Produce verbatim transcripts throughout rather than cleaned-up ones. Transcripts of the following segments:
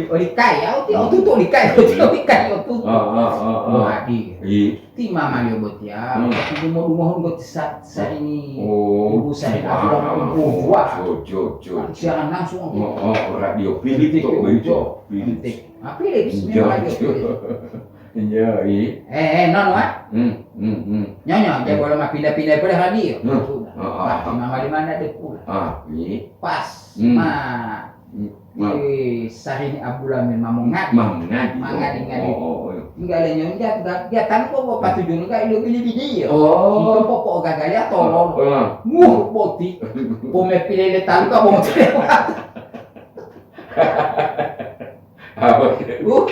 Olikai, au ti otutu olikai, au ti olikai otutu. Ah, ah, ah, ah. Wadi. Iya. Ti mama liyo botiya, hmm, ti dumo-dumohun boti sa, sa ini. Oh, ibu sa ini aku jo, jo, jo. Siaran langsung. Oh, oh, radio Philips to, radio Philips. Philips. Ah, Philips, iya, memang radio Philips. Iya, iya. Eh, eh, non, Wak. Hmm, hmm, hmm. Nyonya, dia boleh mah pindah-pindah boleh radio. Hmm. Sudah. Ah, ah, ah. Pasti mama di mana dia pulang. Ah, iya. Pas, hmm, ma. Hmm. Di Syahrini Abdullah bin Mamungadi. Mamungadi. Mangadi-ngadi. Oh, oh, oh, iya. Enggak ada nyonya, dia, dia tanpa bawa patuju enggak, ilo bili-bili ya. Oh. Itu pokok gagal ya, tolong. Oh, oh. Muh, boti. Pome pilih le tanpa bawa lewat. Apa? Uh.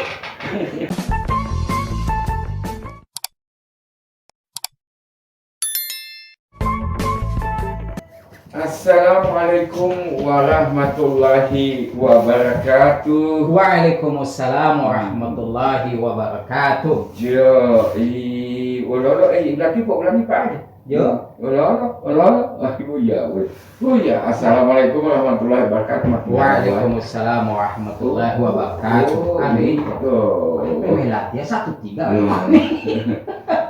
Assalamualaikum warahmatullahi wabarakatuh. Waalaikumsalam warahmatullahi wabarakatuh. Jo, i, ololo, eh, ulangi po, ulangi, Pak. Jo. Ololo, ololo. Oh, iya, weh. Oh, iya. Assalamualaikum warahmatullahi wabarakatuh, Mas. Waalaikumsalam warahmatullahi wabarakatuh. Oh, amin. Gitu. Amin. Melatih ya, satu tiga. Hmm.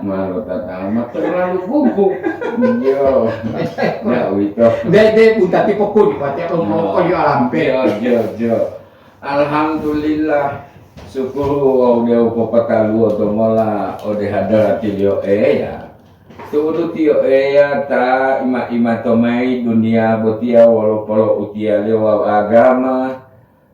Malu tatama terlalu gugup. Yo. Ya, wito. Dede, Bu, tapi pokoknya, Pak, ya, kalau mau, oh, kau jual ampe. Yo, yo, yo. Alhamdulillah. Syukur wawu de'u popataluwo to mola ode hadarati-Liyo Eya. Tu'udu Tiyo Eya ta ima-imato mayi duniya botiya wolo polo'utiyaliyo wawu agama.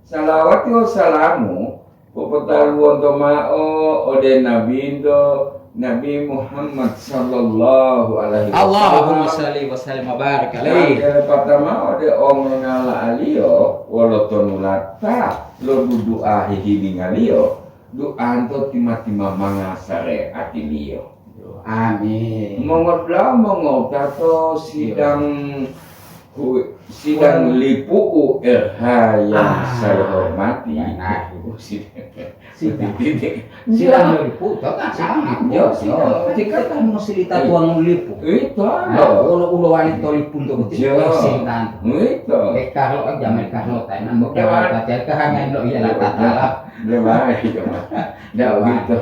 Salawati wawu salamu popotaluwonto mao ode Nabinto, Nabi Muhammad sallallahu alaihi wasallam. Allahumma shalli wa sallim wa barik alaihi. Sambe lepata mao ode ongongala'aliyo wolo tonulata lo dudu'a hihiningaliyo. Du'anto tima-timamanga sare'atiliyo. Amin. Mongodula'a mongowutato sidang hu-, sidang lipu'u R H yang saya hormati. Sidang. Sidang lipu'u, toh, kan, sidang lipu'u, sidang. Tingkat kan mesti ditatuang lipu. Itu. Nah, ulo-ulo wali to lipu untuk betul. Sidang. Itu. Eh, Carlo, eh, jamel Carlo, tai, nang bukan. Iya, Pak. Hanya lo iya lah, tatala. Iya, Pak. Iya, Pak. Ndak begitu.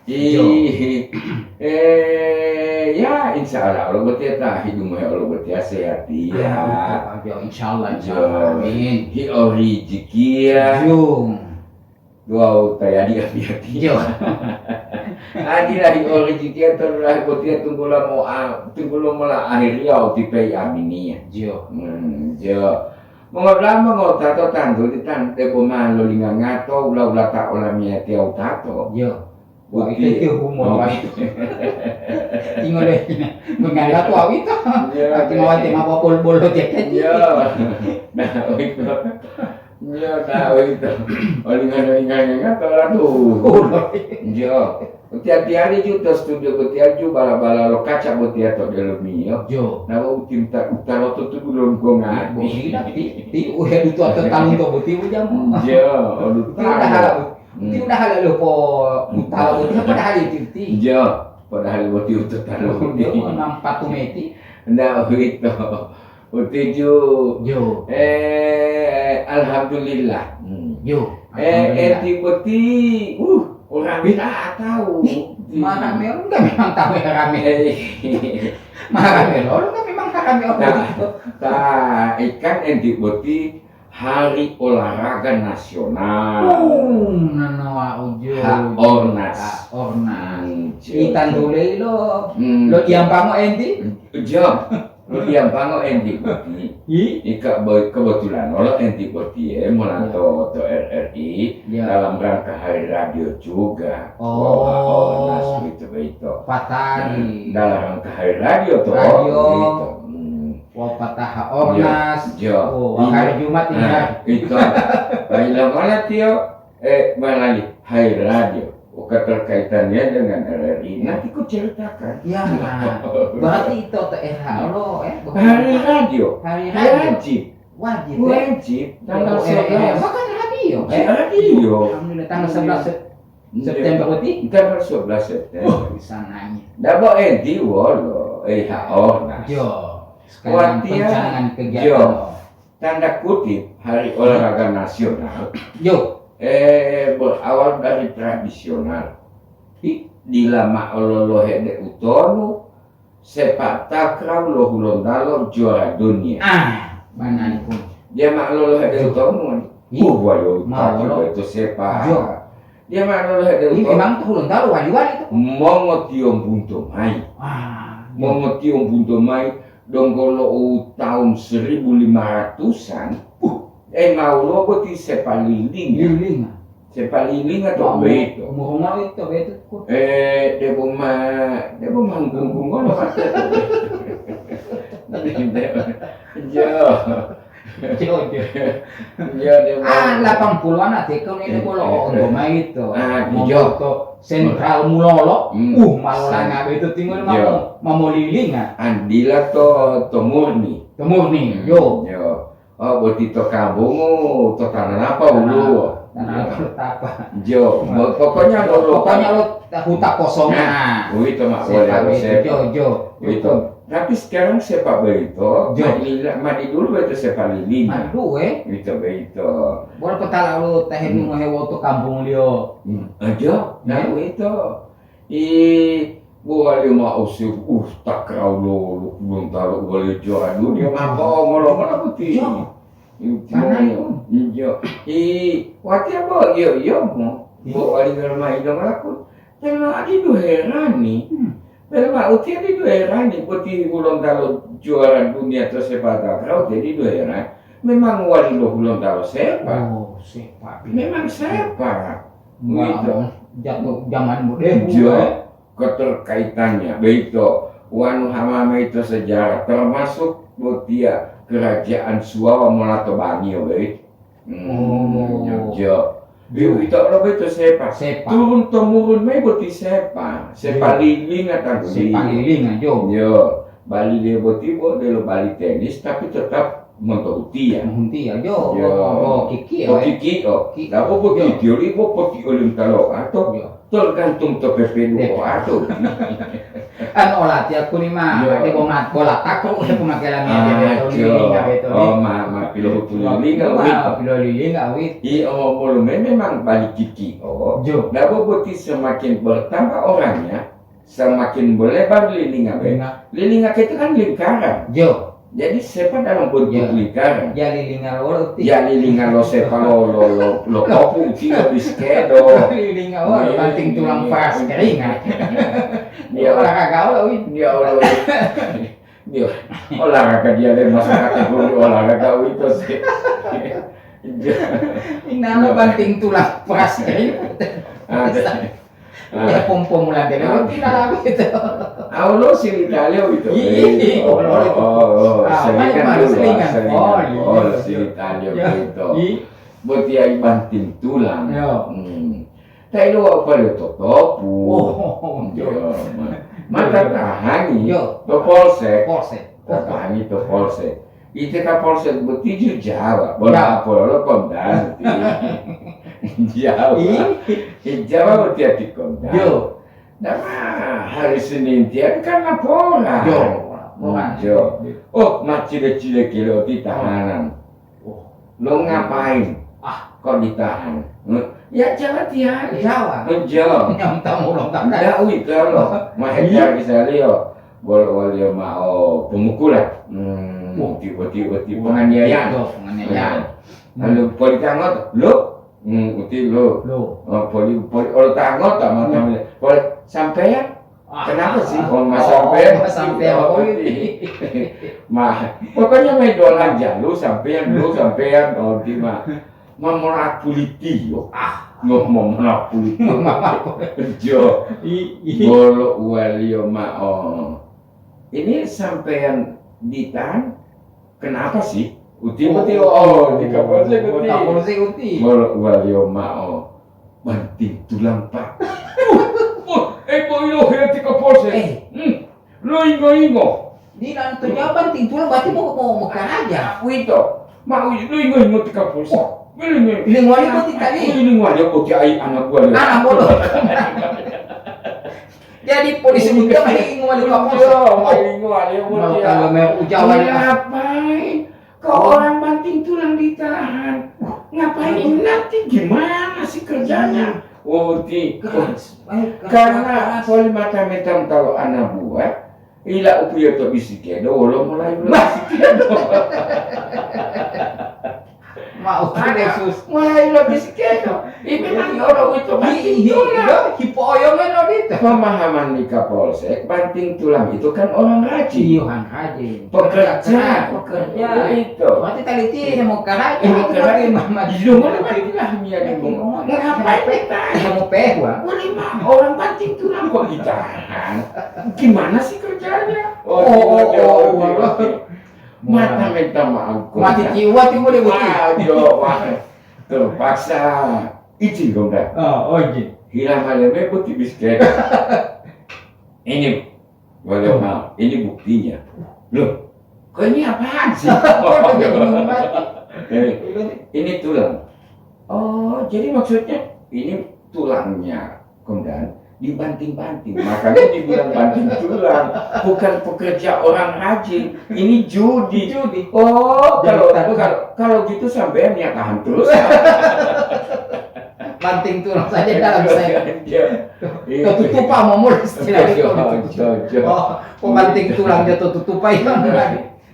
Ih, eh, ya, insya Allah, Allah botiya ta hidup ya, Allah botiya sehat, iya. Yo, insya Allah, insya Allah. Amin. Hi ori jikia. Yo. Duau tayadi amiyati. Yo. Adila hi ori jikia, terlahi botiya tunggula mo a-, tunggula mola akhiriya otipei aminiya. Yo. Hmm, yo. Mongodula'a mongotato tantu di tan-, debo ma lolingangato ula-ulata olamiyatiya wutato. Yo. Wah, ito, ito humor, wah. Tingole, menganga to awito. Iya, ati mawati ma bol-bol dia kan. Iya. Nah, wito. Iya, nah, wito. Olingan-olingan nga to latu. Iya. Tiap hari ju to studio botiya ju bala-bala lo kaca botiya to delomiyo. Jo. Nah, utim ta-, utalo to tu belum ko ngati. Bo, iya, ti, ti, uhe dutu atau talung to boti ujamu. Iya, aduh, ti udah tahu. Halal. Hmm. Ti udah halal lo po utalo boti, padahal itu ti. Iya, padahal boti utalo boti. Dia mau nampak tu meti. Ndak begitu. Utiju. Yo. Eh, alhamdulillah. Hmm. Yo, eh, alhamdulillah. Enti boti, uh, orang tak tahu. Ih, marame orang enggak memang tahu ya rame. Eh. Marame lo, enggak memang rame orang. Ta, ta, ikan enti boti Hari Olahraga Nasional. Oh, nanawa ujo. Ha, Ornas. Ha, Ornas. Hmm, jo, jo. Itan dulei lo, hmm, lo diampango enti? Jo. Lo diampango enti. I? Ika boy-, kebetulan olo enti botiye mula to, to R R I, ya, dalam rangka Hari Radio juga. Oh. Wah, Ornas begitu-begitu. Patani. Dalam rangka Hari Radio to. Radio. Begitu. Hmm. Wau pataha Ornas. Iya, iya. Oh, wau hari Jumat ini, nah, ya. Itu. Baiklah, mana Tio? Eh, mana nih? Hai Radio. Oh, keterkaitannya dengan R R I. Nanti ku ceritakan. Ya, nah. Berarti itu T R H lo, eh, bukan hari radio. Hari radio. Wajib. Wajib, ya? Wajib. Tanggal sebelas. Bahkan radio, eh? Radio. Alhamdulillah, tanggal sebelas Sep-, September berarti? Tanggal sebelas September. Oh, bisa nanya. Ndak bo enti wolo, eh, ha, Ornas. Jo. Sekalian perencanaan kegiatan. Jo. Tanda kutip Hari Olahraga Nasional. Yo. Eh, berawal dari tradisional. Dila ma'o lolohe de utonu, sepak takraw lo Hulontalo juara dunia. Ah, banari pun. Dia ma'o lolohe de utonu. Ih, uh, waduh, mau lo itu sepak. Jo. Dia ma'o lolohe de utonu. Memang to Hulontalo wali-wali to. Mongotiyo bunto mai. Ah, mongotiyo bunto mai, donggo lo u tahun seribu lima ratusan. Uh, eh, mau lo boti sepak lilinga. Lilinga. Sepak lilinga to beito. Umur mawit to beito. Eh, debo ma, debo ma hunggung-hunggung lo. Jo. Jo, jo. Jo, debo. Ah, lapan puluhan ate ko ni debo lo ondo mai to. Ah, jo. To sentral mulolo. Hmm. Uh, malolanga beito tinggal mamo, mamo lilinga. Andila to, to murni. To murni, jo. Jo. Oh, boti to kambungu, to tanah apa ulu? Tanah apa, tapa? Jo, pokoknya lo, pokoknya lo huta kosong. Nah, uwito mak boleh sepa. Jo, jo. Uwito. Tapi sekarang sepak beito, jo. Madi dulu beito sepak lilinga. Madu, eh? Uwito beito. Boleh petala lo tahe nungo hewo to kambung liyo. Hmm. Ajo, nah uwito. I, bo wali ma'o se, uh, takraw lo, lo Hulontalo wali juara dunia, ma'o ngolo-ngolo boti. Iyo. Iyo. Mana itu? Iyo. I, watiya bo, iyo, iyo, mo. Bo wali ngolo ma'ido ngolaku. Pelu adi du herani. Hmm. Pelu ma uti adi du herani, boti Hulontalo juara dunia to sepak takraw, jadi du herani. Memang wali lo Hulontalo sepak. Oh, sepak. Memang sepak. Wah, gitu. Jatuh zaman modern. Iya, keterkaitannya, beito. Wanu hamame ito sejarah, termasuk botiya kerajaan Suwawa molato bangiyo, beito. Hmm, oh. Iya. Iya. Ito lo beito sepak. Sepak. Turun temurun mai boti sepak. Sepak lilinga tanggu. Sepak lilinga, jo. Iya. Bali liyo boti bo delo bali tenis, tapi tetap monto utiya. Monto utiya, jo. Yo. Oh, oh, kiki, oh, eh. Kiki, oh. Kiki. Lah, bo, bo, kiki, oli, bo, poti oli talo ato. Yo. Tergantung to P P dua ato. Anu, ola tiap kuni ma, yo, ade bo mat-, bola tako, ade bo makela mi, ade beto jo. Lilinga beto. Oh, ma, ma pilo hutu lilinga, wit. Ma pilo lilinga, wit. I, oh, bolo me-, memang bali kiki, oh. Jo. Lah, bo, boti semakin bertambah orangnya, semakin melebar lilinga, be. Lilinga. Lilinga itu kan lingkaran. Jo. Jadi sepak dalam bentuk lingkaran. Ya, lilinga lo ti. Ya, lilinga lo sepak lo, lo, lo, lo kopu ti lo biskedo. Lilinga lo banting tulang pas keringat. Iya. Olahraga lo, win. Ya Allah. Iya. Olahraga dia deh masuk kategori olahraga itu sih. Inalo banting tulang pas keringat. Ada. Ya, pom-pom mulante lewat kita lagu itu. Ah, lo sili Italia gitu. Iya, iya, oh, oh, oh, oh, ah, selikan paling dulu, selingan. Selingan. Oh, iya. Oh, sili Italia gitu. Iya. Buat dia banting tulang. Iya. Hmm. Tapi lo apa lo totopu? Oh, iya. Iya. Mata tahan nih. Iya. To polsek. Polsek. Tahan nih to polsek. Ite Kapolsek boti ju Jawa, bola Jawa. Polo lo kondan ti. Jawa. Ih. Jawa boti ati kondan. Yo. Nah, hari Senin tiap kan laporan. Yo, laporan. Yo. Oh, mat cile-cile kilo ti tahanan. Oh. Lo ngapain? Ah. Kok ditahan? Hmm? Ya, Jawa tiari. Jawa. Oh, Jawa. Nyam tamu lo kan. Ndak, wih, kalau. Iya. Mahedar bisa liyo. Bolo waliyo ma'o pemukulan. Hmm, wah, tiba-tiba, tiba penganiayaan. Betul, penganiayaan. Nah, lalu polisi anggota, lo, hmm, uti lo. Lo. Oh, poli-, poli-, olo ta anggota, mata poli-, sampeyan? Ah. Kenapa sih? Oh, mas sampeyan? Oh, mas sampeyan, oh, polisi. Mah, pokoknya main dolan jalu, sampeyan, lo, sampeyan, oh, di ma-, Mamola pulitiyo. Ah. Ngo-, mamola pulitiyo. Jo. I, i. Bolo uwaliyo ma'o. Ini sampeyan ditahan, kenapa sih? Uti, oh, uti, oh, di Kapolsek uti. Kapolsek uti. Bolo uwaliyo ma'o. Banting tulang, Pak. Uh, uh, eh, bo ilohe ti Kapolsek. Eh. Hmm. Loingo-ingo. Dila to jawaban tintulo berarti mau, mau, mau karaja. Uwito. Ma, loingo-ingo ti Kapolsek. Oh. Loingo. Linguali boti tadi. Linguali boti ai anak buah. Anak bodoh. Jadi polisi muda mah linguali Kapolsek. Iya, linguali boti. Kalau mau ujawan. Ngapain? Kalau orang banting tulang ditahan, ngapain nanti gimana? Hanya, oh, ti-, keras. Baik, keras, karena keras. Poli mata metam talo ana buah, ila upiyoto bisikedo, wolo mulai lo bisikedo. Mau Ada, khusus. Mulai lo bisikedo. Ipi lagi olo wito Hi-, banting hi-, tulang. Iya, hipo'oyongan odito. Pemahaman di Kapolsek, banting tulang itu kan orang rajin. Iya, orang rajin. Pekerja. Pekerja, pekerja. Itu. Berarti tadi ti hemo karaja, hemo karaja. Berarti mama di rumah kan tidak hanya di rumah. Ngapain kita? Hemo pehwa. Boleh mah, orang banting tulang kok ditahan. Gimana sih kerjanya? Oh, oh, oh, oh, oh. Mata minta maaf, mati jiwa timu deh, boti. Waduh, wah. Terpaksa izin, Komandan. Oh, oh, izin. Hilang haleme boti bisket. Ini, boleh maaf, ini buktinya. Loh, kok ini apaan sih? Ini tulang. Oh, jadi maksudnya ini tulangnya, Komandan, dibanting-banting. Makanya dibilang banting tulang. Bukan pekerja orang rajin. Ini judi. Judi. Oh, kalau, kalau, kalau gitu sampean ya tahan terus. Banting tulang saja dalam saya. Iya. Ketutupan, mau mulai istilah itu. Iya, iya, iya. Oh, pembanting tulang dia tutupan itu.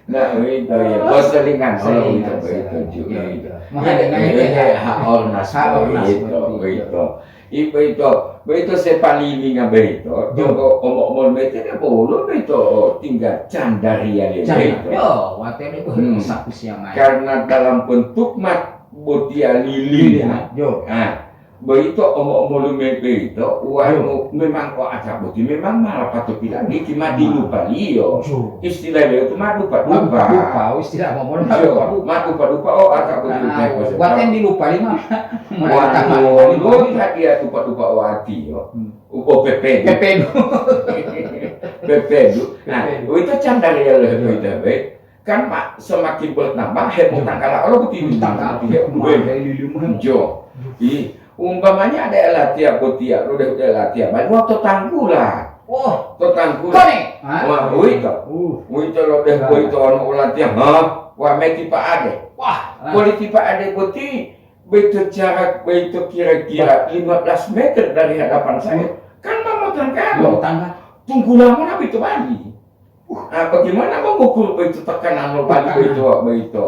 Nah, begitu ya. Oh, selingan, kalau selingan, begitu, selingan. Begitu juga. Iya, iya. Makanya, iya, iya, iya, hak ormas, hak ormas, begitu, betul, begitu. Ibu itu, begitu saya palilinga begitu. Yo. Tunggu omok-omok begitu, dia bolo begitu, tinggal candaria dia begitu. Yo, watene, hmm, sapu siamai. Karena dalam bentuk mat botia lilin. Lilin, yo. Ah, Boyito omo-omolu me-, boyito, wonu memang o ata boti memang ma lapatopilangiki ma dilupaliyo. Ju. Istilaliyo tu ma dupa-dupa. Ma dupa-dupa, istilah momol ma dupa-dupa. Ma dupa-dupa o ata boti. Nah, buat yang dilupali ma, wanu hadiya dupa-dupa o atiyo. Hmm. Upo pepedu. Pepedu. Pepedu. Nah, pepedu. Itu candaliyo lo, pepedu. Itu, be. Kan ma-, semakin bertambah, hemotangkala olo boti. Tangkala. Jo. Ih, umpamanya ada latiya botiya, lode latiya, ma-, wah, to tanggula. Wah. To tanggula. Kone. Wah, uwito. Uh. Uwito lode boyito ono ulatiya, ha? Wah, meti pa ade. Wah. Boli ti pa ade boti, beto jarak, beto kira-kira lima belas meter dari hadapan saya. Kan ma motangkalo. Motangkalo. Tunggula mona bito bali. Ah, bagaimana mengukur boyito tekanan lo bali boyito, boyito?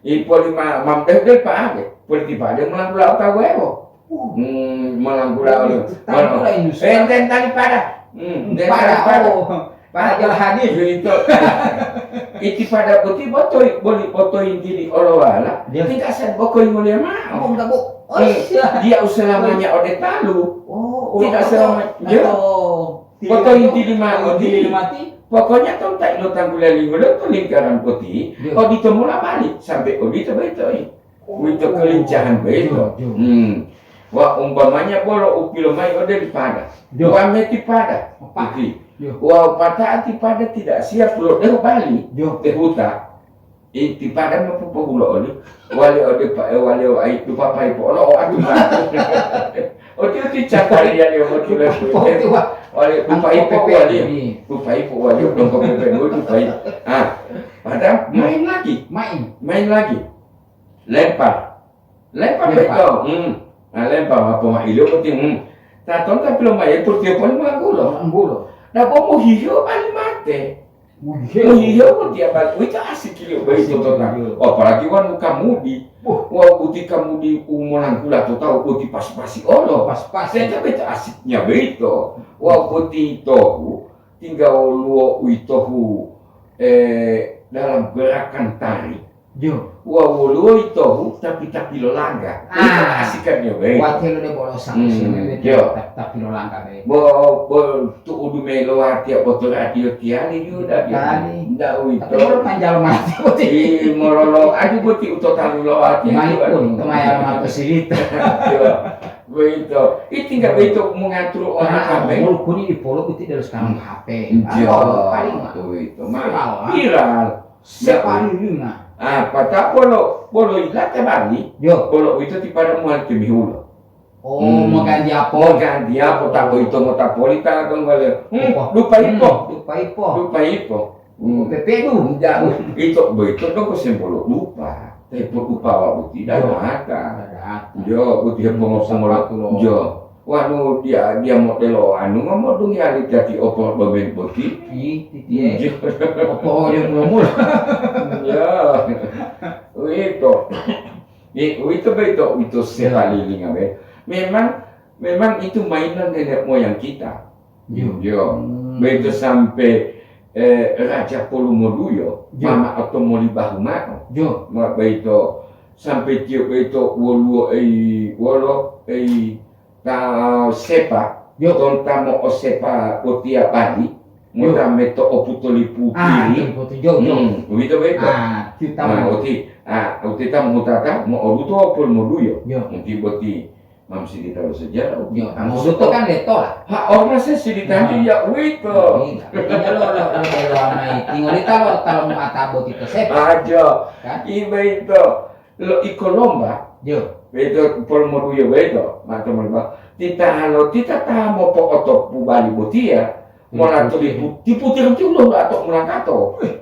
Ipo lima, mam-, eh, deh, Pak Ade. Politipa ade melanggula otawa ewo. Hmm, melanggula. Tanggula ini. Eh, den tali pada. Hmm, den tali pada. Oh, pada jalan hadis. Begitu. Iti pada putih botoi, boli botoi dili olowala. Dia. Tidak sen bokoi mulia mao. Oh, enggak, Bu. Oh, iya. Dia uselamanya ode talu. Oh, tidak selamanya. Atau Foto inti lima odi. Pokoknya tonta ilo tanggula lingolo to lingkaran poti, odito mola bali sampai odito boyito, eh. Uwito kelincahan boyito. Hmm. Wa umpamanya bolo u pilomayi ode li pada. Wa meti pada. Piti. Wa pata'ati pada tidak siap lo dehu bali. Dehuta. Iti pada mopopohulo oli, wali ode pa-, wali o ai dupa paipo olo o atu matu. Oti, oti cakariya yo motule. Wali dupa ipo wali. Dupa ipo wali dongko pepe dupa ipo. Ah, pada main lagi. Main. Main lagi. Lempar. Lempar. Lempar. Beto. Hmm. Nah, lempar apa ma ilo poti, hmm. Taton tapi lo mai purtiyo pon manggulo. Manggulo. Dapo muhiyo bali mate. Muhiyo. Muhiyo pun tiap bali. Wita asik kilo bali. Asik kilo. Apalagi wanu kamudi. Wah. Wau uti kamudi umolanggula to tahu uti pasi-pasi olo. Pasi-pasi. Saya tapi itu asiknya begitu. Wau uti tohu tinggal luo uitohu, eh, dalam gerakan tari. Jo. Wa woluwo yitohu tapi-tapi lo langga. Ah. Uwito asikanyo, baik. Watiya lo de bolo sangu. Hmm, seme, jo. Tapi-tapi lo langga, baik. Bo, bo, tu'udu mayi lo watiya bo to radio tiyali ju, da, tiyali. Ndak uwito. Tapi bolo manjalo mati boti. Ih, mololo, adu boti utotalu lo watiya. Mani ju, adu. Pun, to maya lo mato silita. Jo. Begitu. Ih, tinggal begitu mengatur orang. Ah, apa, baik? Bolo kuni di polo kuti dari sekarang H P. Jo. Oh, paling mah. Begitu. Viral. Viral. Sepalilinga. Ah, pata'o bolo, bolo yilate bali, yo, bolo uwito ti pada mowali timihulo. Oh, hmm, moganti apo? Moganti apo, ta boyito mota poli ta donggo le. Hmm, apa? Dupa ipo. Hmm, dupa ipo. Dupa ipo. Hmm. Pepedu. Jauh. Ito boyito donggo sembolo dupa. Hepotupawa boti, jo, dadata. Dadata. Jo, boti hepongo-pongo. Sapatu lo. Jo. Wanu dia, dia modelo anu, modungi ali dati opo domen boti. Ih, titie. Jo. Opo oyo mula-mula. Ya. Uwito. Ni, uwito boyito, uwito, ya, sekalilinga be. Memang, memang itu mainan nenek moyang kita. Jo. Jo. Hmm. Boyito sampe, eh, Raja Polomoduyo, jo, mama otomolibahu ma'o. Jo. Ma boyito sampe tiyo boyito woluwo ei, wolo ei ta sepa, jo, tonta mo'osepa botiya bali, jo, mota meto oputo lipu. Ah, piri. Betul, betul. Jo, jo. Hmm, uwito boyito. Ah, tiyo tahu. Ah, uti, ah, uti ta mohutata mo'oluto Polomoduyo. Jo. Uti boti. Mam sirita lo sejarah, uti. Yo, harus maksud to kan leto lah. Ha, orang saya ceritanya, nah, ya, uwito. Iya, iya, lo, lo, lo, lo, lo, mai. Tinggal kita lo, kalau mau ata boti ke sepa. Aja. Kan? Iba itu. Lo iko lomba. Yo. Beto, Polomoduyo beto. Mata mereka. Tita lo, tita ta mopo'otopu bali botiya. Iya, mola to betul. Dipu-, diputir ti ulo atau mulangkato. Wih.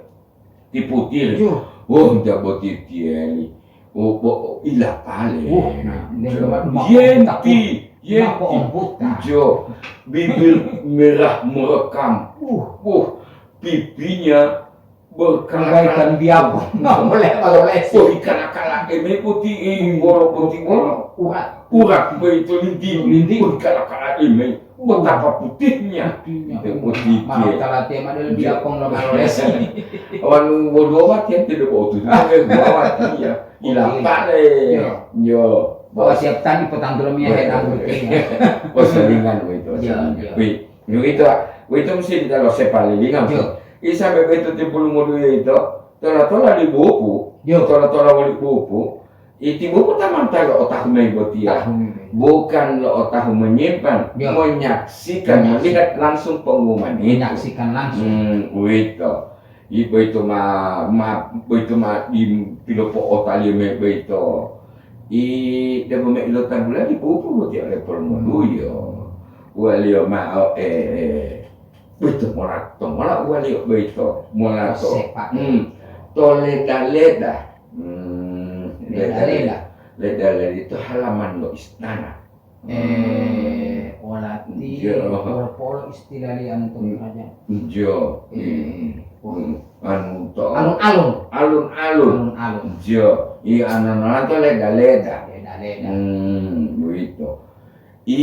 Tiputiri. Yo. Oh, nta boti tiyeli. Oh, bo-, ilapale. Wah, nah, dia Jo. Lemat rumah Yenti, Yenti. Rumah ombuta. Jo. Bibir merah merekam. Uh. Wah, pipinya berkarat-karat. Bagaikan biapo. Nggak boleh, nggak boleh sih. Oh, ikala-kala eme putih, eh, bolo putih, bolo. Urat. Urat boyito linti, linti. Wah, kala-kala eme, betapa putihnya. Putihnya. Itu putih. Malah talate ma dulu. Iya. Biakong lo malolesi. Awan woluwo watiya tidak bawa tu. Eh, bawa watiya. Ila pale. Iya. Yo. Bawa siap tadi petang dulu miya. Betul. Hetang putihnya. Posalingan boyito. Iya, iya. Wih, yo itu, wih itu mesti kita lo sepalilingan. Iya. Isa bebeto tipulu modu itu. Tola-tola li bupu. Yo. Tola-tola woli bupu. Iti buku tamanta lo otahu mayi botiya. Tahu mayi. Bukan lo otahu menyimpan, yo, menyaksikan, menyaksikan, melihat langsung pengumuman itu. Menyaksikan langsung. Hmm, uwito. I boyito ma, ma, boyito ma di pilopo'otaliyo mayi boyito. I debo me ilota dula di buku botiya oleh Polomoduyo. Waliyo ma'o, eh, eh, Boyito mola to, mola uwaliyo boyito, mola to. Sepak. Hmm. To leda-leda. Hmm, leda-leda. Leda-leda. Leda-leda itu halaman lo istana. Eh, hmm. Olati, jo, polo-polo istilah li anu to, hmm, raja. Jo. Eh, hmm. Anu to. Alun-alun. Alun-alun. Alun-alun. Jo. Iya, anu-anu to leda-leda. Leda-leda. Hmm, boyito. I,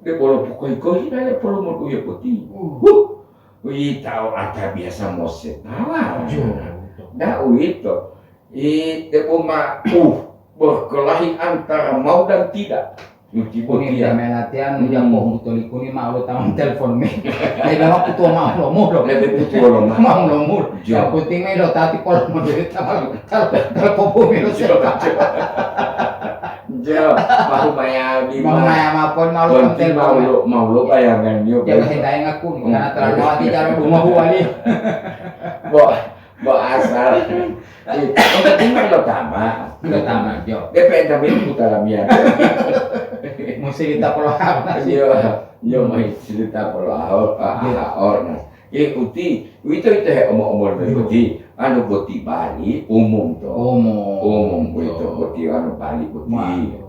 debolo pokohi-kohi da'a Polomoduyo boti. Hmm. Huh! Uwitao ata biasa mosetawa. Betul, betul. Nda uwito. I, debo ma, uh, berkelahi antara mau dan tidak. Uti botiya. Kuni memelatihan, hmm, japo hutoli kuni ma ulo tamang telepon me. Ai, memang kutuo ma'o lomulo. Lebih kutuo lo ma'o. Ma'o lomulo. Jo. Yang penting me lo tati Polomoduyo tamang. Kalau, kalau popo me lo. Jo, jo. Jo, mau maya di. Mau ma-, maya mapon, mau lo penting konten mau lo, mau lo bayangan yo. Jangan hentai ngaku nih, hmm, karena terlalu hati cara bunga huwali. Bo, bo asal. Yang penting lo tama. Lo tama, jo. D P R tapi putar mian. Mesti kita perlu apa sih? Yo, yo, hmm, mau cerita perlu ahor, ah, yo, ahor, nah. Ye uti, uwito-wito he omo-omolu, yo, boti, anu boti bali umum to. Umum. Umum, uwito, yo, boti anu bali boti.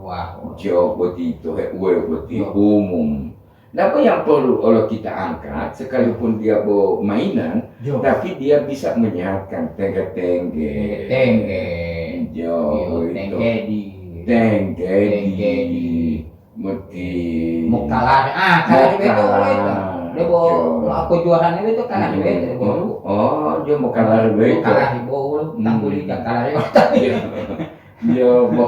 Wah, wah. Jo boti to he uwe boti, yo, umum. Napa yang perlu olo kita angkat, sekalipun dia bo mainan, yo, tapi dia bisa menyehatkan tengge-tengge. Tengge-tengge. Jo, yo, uwito. Tengge di. Tengge di. Tengge di. Moti. Mokalari. Ah, kalari beto, mokalari, itu. Dia bo, jo, aku juaranya itu kalari, hmm, beto, dia bo. Oh, jo mokalari beto. Mokalari bo, hmm, tangguli ka kalari. Iya. Iya, bo.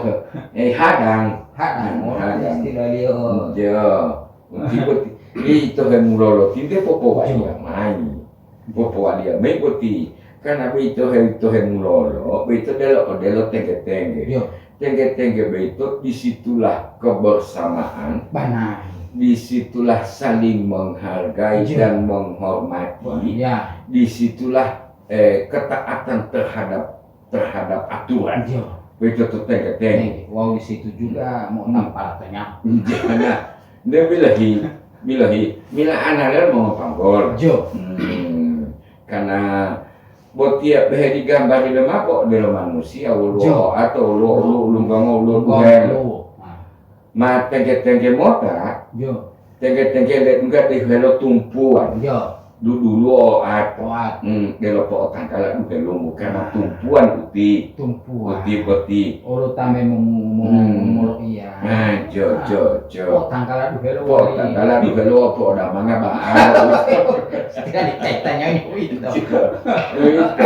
Eh, hadang. Hadang, hmm, oh, hadang. Istilah dia. Iya. Moti, moti. Ito hemulolo, tinte popo, jo, wajah main. Popowaliya mayi boti, karna boyito he-, to hemulolo, boyito delo odelo tengge-tengge. Yo. Tengge-tengge boyito, disitulah kebersamaan, banari, disitulah saling menghargai, yo, dan menghormati, wah, ya, disitulah, eh, ketaatan terhadap terhadap aturan. Iya. Boyito to tengge-tengge. Tengge. Wawu di situ juga, hmm, mau tampala to nyawa. Iya, nah. Nde bilahi, bilahi, mila analel mongopanggol. Jo. Hmm. Karena botiya pehe digambari lomako odelo manusiya woluwo oato, woluwo ulu, ulunggango, woluwo duhelo. Ma tengke-tengke mota, tengke-tengke ledungga dehuhelo tumpuwan. Duduluwo oato. Hmm, delo po'otangkala duhelomu karena tumpuwan uti, uti boti. Olo ta memomu-, mo-, moloiya. Ah, jo, jo, jo. Po'otangkala duhelo woli. Po'otangkala duhelo po'odamanga ba'alo. Sekali kaitannya ini uwito. Uwito.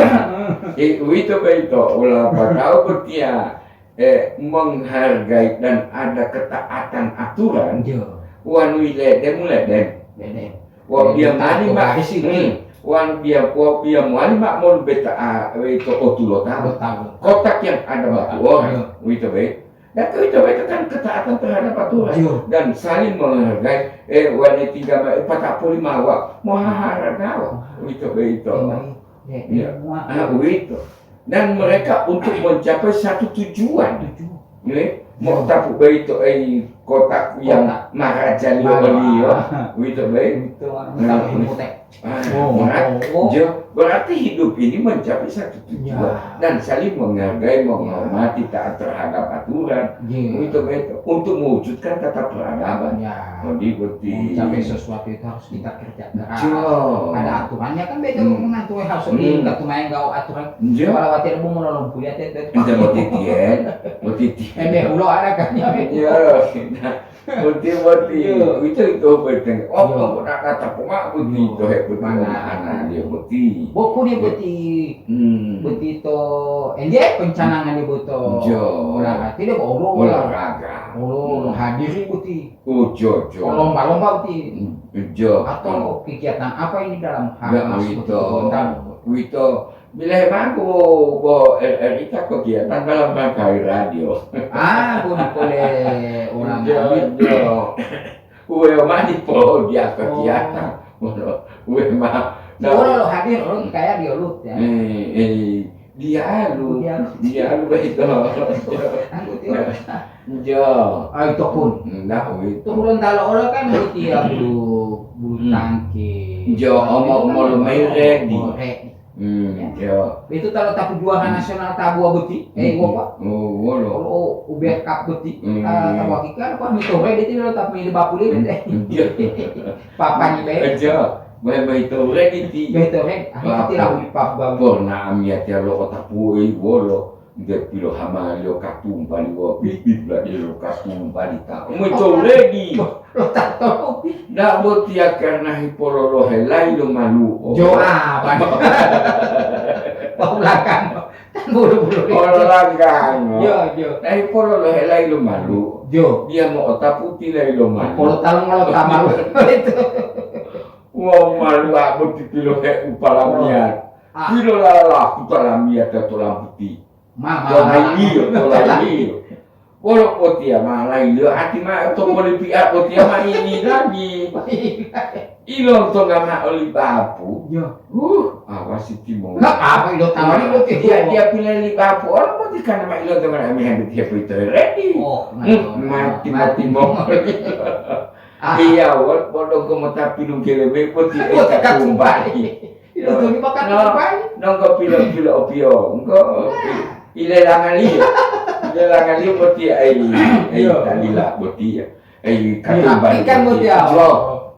Eh, uwito boyito, ulapatao botiya, eh, menghargai dan ada ketaatan aturan, wanu iledemu ledem. Ledem. Wa biya mani ma-, garis itu. Hmm. Wa biya, wa biya mani ma molu beta, ah, itu otulo tahu. Kotak yang ada batu orang, uwito boyito. Dan uwito boyito kan ketaatan terhadap aturan dan saling menghargai, eh, wani tiga ma-, eh, patapuli mawa, mohaharagawa, uwito boyito. Ya. Ah, uwito. Dan mereka untuk mencapai satu tujuan. Nggih, mo'otapu boyito ei kotak yang marajaliyo oliyo, uwito boyito. Ah, berarti, jo, berarti hidup ini mencapai satu tujuan dan saling menghargai, menghormati, taat terhadap aturan. Uwito boyito. Untuk mewujudkan tata peradaban. Jadi, boti. Mencapai sesuatu itu harus kita kerja keras. Jo. Ada aturannya kan beda, hmm, mengatur harus di, hmm, enggak cuma yang gawa aturan. Jo. Kepala watir bu mau nolong kuliah, teh, teh. Enggak mau titien, mau titien. Embe ulo ada kan, ya, be? Iya, nah, boti, boti. Iya. Itu, itu penting. Oh, iya, kok nak kata poma boti, iya, itu hebat mana? Mana dia boti. Boku dia boti. Hmm. Boti to, enggak pencanangan dia boto. Jo. Olah hati dia, oh, lo. Olahraga. Oh, lo, hmm, hadiri boti. Oh, jo, jo. Lomba-lomba uti. Jo. Atau kegiatan apa ini dalam ha-, Mas uwito, Gorontalo? Uwito, bilahe mangko bo R R I ta kegiatan dalam rangka hari radio. Ah, bo dipole orang jo, habis. Jo. Uwe mani po dia kegiatan. Oh. Uwe ma-, si Olo lo hadir, Olo kayak dia lut, ya. Eh, eh. Diyalu, diyalu. Diyalu boyito. Anggu tiyo. Jo. Ah, ito pun. Ndak, uwito. Itu Gorontalo olo kan botiya bulu, bulu tangkis. Jo, omo-, omo lumai redi. Oh, redi. Hmm, jo. Itu kalau tapu juara nasional tabuwa boti, eh, wopa? Oh, wolo. Kalau Uber Cup boti, ah, tabuwa kika, apa, mito redi itu lo tapu ini bapuli, eh. Jo. Papani be. Jo. Bohe boyito redi ti. Boyito redi. Ah, ti lahu di pap babu. Pona amiyatiya lo'otapu ei wolo, nte pilohamaliyo katumbali wawu pipi buladiyo lo katumbali ta. Boyito redi. Lo ta topi. Ndak botiya karena hipololohe layi lo malu'o. Jo, ah, bang. Pau lakang. Bulu-bulu. Olahraga, no. Jo, jo. Nah, hipololohe layi lo malu'o. Jo. Dia mo'otaputi layi lo malu'o. Polo talong lo tamalu. Itu. Wau malu'o boti pilohe upalamiyat. Ah. Pilolalapu palamiyat to lamputi. Ma, ma, ma. Tolailiyo, tolailiyo. Wolo potiya ma lailiyo, ati ma to polipi'a potiya ma ini lagi. Ilontonga ma'o li bapu. Iya. Huh, awasi timongoli. Nggak apa-apa, ilo tawari. Nah, boti dia, dia pilih li bapu. Orang boti karena ma ilontonga ma'o ami hendak dia pito ready. Oh, hmm, mati, mati, mati mongoli. Ah. Iya, wol, wol dongko mota pilunggele me boti. Boti eka katumbali. Ilo tuni maka no, tumbali. Nongko pilo-pilo opio. Engko ilelangaliyo. Ilelangaliyo boti ai, ai, iya, talila boti ya. Ai, iya, katumbali ikan boti ya. Lo,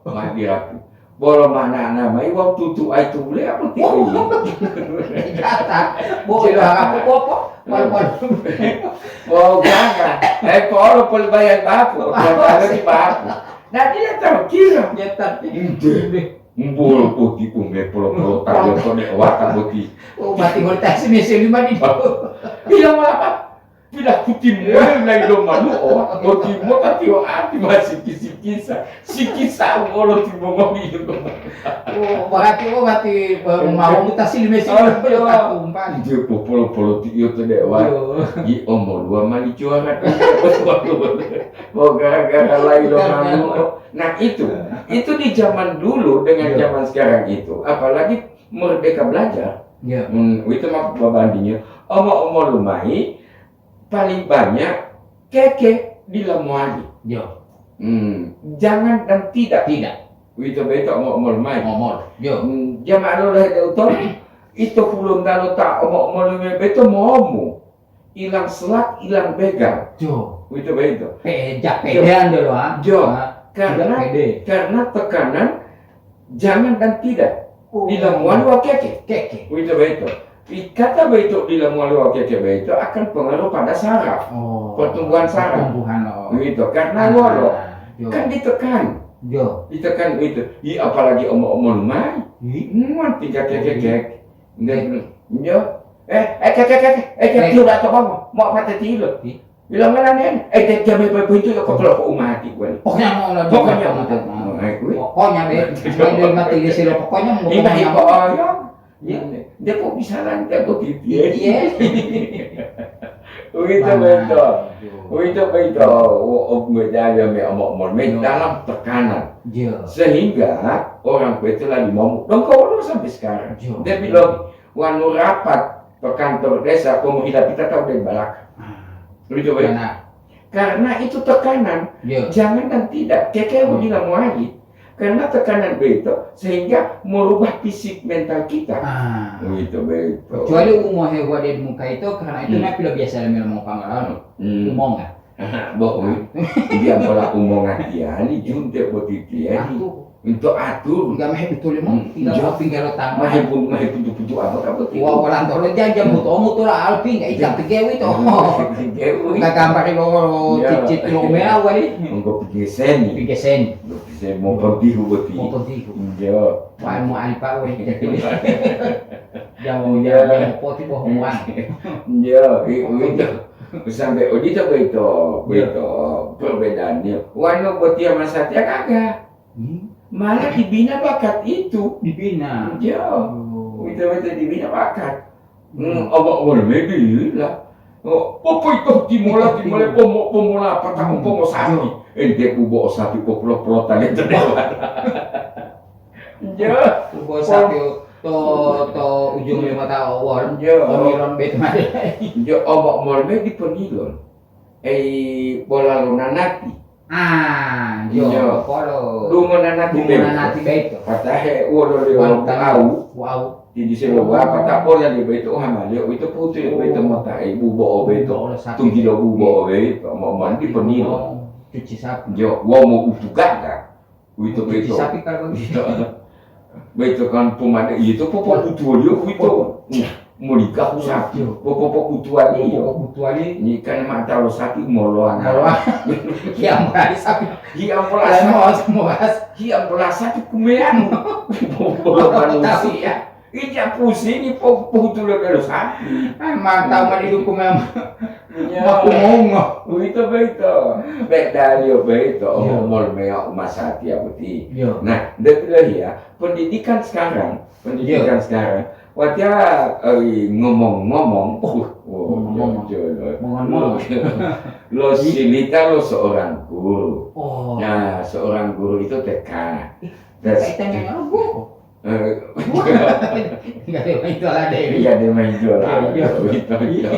ma dirapi. Bolo mana-mana mai wau tutu ai tule apa ti ai. Kata, bo ilo apa popo? Wal-wal. Oh, gaga. Eh, polo poli bayar bapu. Polo bayar di bapu. Nah, dia terkira. Dia terkira. Ente. Mbolo boti ume polo-polo tayo kone wata boti. Oh, mati ngoli taksi mese lima di. Bilang apa? Bilang kuti mulai nai lo malu, oh, boti mo tapi o ati masih kisi-kisa. Sikisa wolo timongoli. Oh, berarti, oh, berarti, eh, mau muta sili mesi. Oh, iya. Dia popolo-polo ti iyo to dewa. Iya. Di omoluwa mali juara. Oh, gara-gara lai lo malu. Nah, itu, itu di zaman dulu dengan zaman sekarang itu, apalagi Merdeka Belajar. Iya. Hmm, itu mah babandingnya. Omo-omo lumai, paling banyak keke dila mowali. Iya. Hmm, jangan dan tidak. Tidak. Uwito boyito omo-omo lumai. Omo-omo. Iya. Hmm, jamaah lolohe de uto, Ito Hulontalo ta omo-omolu mayi boyito momu, ilang selak, ilang begal. Jo. Uwito boyito. Pe-, ja Jo. pedean dulu, ah. Jo. Ah, Karena, pede. karena tekanan jangan dan tidak. Oh. Dila mowali wawu keke. Keke. Uwito boyito. I kata boyito dila mowali wawu keke boyito akan pengaruh pada saraf. Oh. Pertumbuhan saraf. Pertumbuhan, oh. Uwito. Karena Ah, wolo. Jo. Kan ditekan. Jo. Ditekan uwito. I apalagi omo-omolu mayi. Ih. Muan tingkat keke. Nggak, nggak. Eh, eh, kek, kek, kek, eh, kek, tiyo da'a to bang, mau apa tadi lo? Ih. Bilang mana nih? Eh, dia, dia main pintu ya, kok lo kok umati gue nih? Pokoknya mau lo Pokoknya dia mau, mau, mau, eh, gue. Pokoknya, be. Main dari mati di sini, pokoknya mau Ini pokoknya mau. Oh, ya. Iya. Dia kok bisa lancar begitu ya? Iya. Begitu, Nah, betul. iya. Begitu, begitu. Oh, oh, gue jaga me omong-omong, me Iya. dalam tekanan. Iya. Sehingga orang tua itu lagi mau, dong kau sampai sekarang. Iya. Dia bilang, wanu rapat ke kantor desa, pemuda kita tahu dari belakang. Ah. Begitu, baik. Benar. Karena itu tekanan, Iya. jangan dan tidak. Keke Hmm. bilang mau lagi. Karena tekanan begitu, sehingga merubah fisik mental kita. Ah. Begitu, begitu. Kecuali umohe wade muka itu, karena itu Hmm. napi lo biasa lemelo mau pangalaman. Hmm. Umonga. Bo, ui. Dia pola umonga tiali, junte boti tiali. Aku. Untuk atur. Enggak mahe betul, Mo. Hmm, Tinggal jo. tinggal lo tama. Mahe pun, mahe puntu-puntu apa, apa, apa, Wah, orang tolo janji mutu, mutu lah, Alpi, enggak ikan Iya. tegewi to. Iya, tegewi. Enggak gambar lo, lo Iya. cicit lo mea wali. Enggak pigesen. Pigesen. Enggak pigesen, mau pentihu boti. Mau pentihu. Iya. Wah, mau alpa wali. Jangan, Iya. jangan, jangan poti bohongan. Iya, i-, Mau itu. pentihu. Sampai odito boyito, Iya. boyito perbedaannya. Wanu botiya masatia kagak. Hmm. Malah dibina bakat itu. Dibina. Iya. Oh. Itu, itu dibina bakat. Hmm, Hmm. obo-, obo lemedi lah. Oh, popo itu timola, timola, pomo-, pomola, patang Hmm. pomo sapi. Iya. Ente bubo sapi, popolo-polo tali itu dewa. Iya. Bubo Pol- sapi to, to ujung lima tahu. Iya. Poniron bet made. Iya, obo-, obo lemedi poniron. Ei, bola lo nanati. Ah, jo, Iya. polo. Dungo nanati Dungo boyito. nanati boyito. Patahe wolo le Wantang. wau. Wau. Di dise lo wa pata bola le boyito, oh, hamaliyo, ito putu le boyito Oh. mota, ei, bubo o boyito. Bubo o sapi. Tunggilo bubo o boyito, mo-, mo-, di penilo. Oh, cuci sapi. Jo, wau mo utugaga. Uwito Cuci boyito. sapi kalau Iya. Boyito kan pomade, iya to popobutuwoliyo uwito. Nah, molikahu sapi, Iya. popopobutuwaliyo. Popobutuwali. Ini kan mata lo sapi moloan. Moloan. Iya, mulai sapi. Iya, moloan Iya, sapi. moloan, moloan. Iya, moloan sapi kumean. Popolo manusia. Ija pusingi po-, pohutulo delo sapi. Ah, mantap, mah didukung memang. Iya. Makumongo. Boyito, boyito. Bedaliyo boyito, Iya. omo-omolu meya umasatiya boti. Iya. Nah, nde pilohiya, pendidikan sekarang, pendidikan Iya. sekarang, watiya, eh, ngomong-ngomong, Oh, uh, oh, ngomong-ngomong. jolo. Ngomong-ngomong. Lo silita lo seorang guru. Oh. Nah, seorang guru itu T K. Ih, Terus T K itu yang mana, Bu? Eh, Enggak ada yang main jual ada ini. Iya, dia main jual Iya, ada, iya. begitu, begitu. Iya.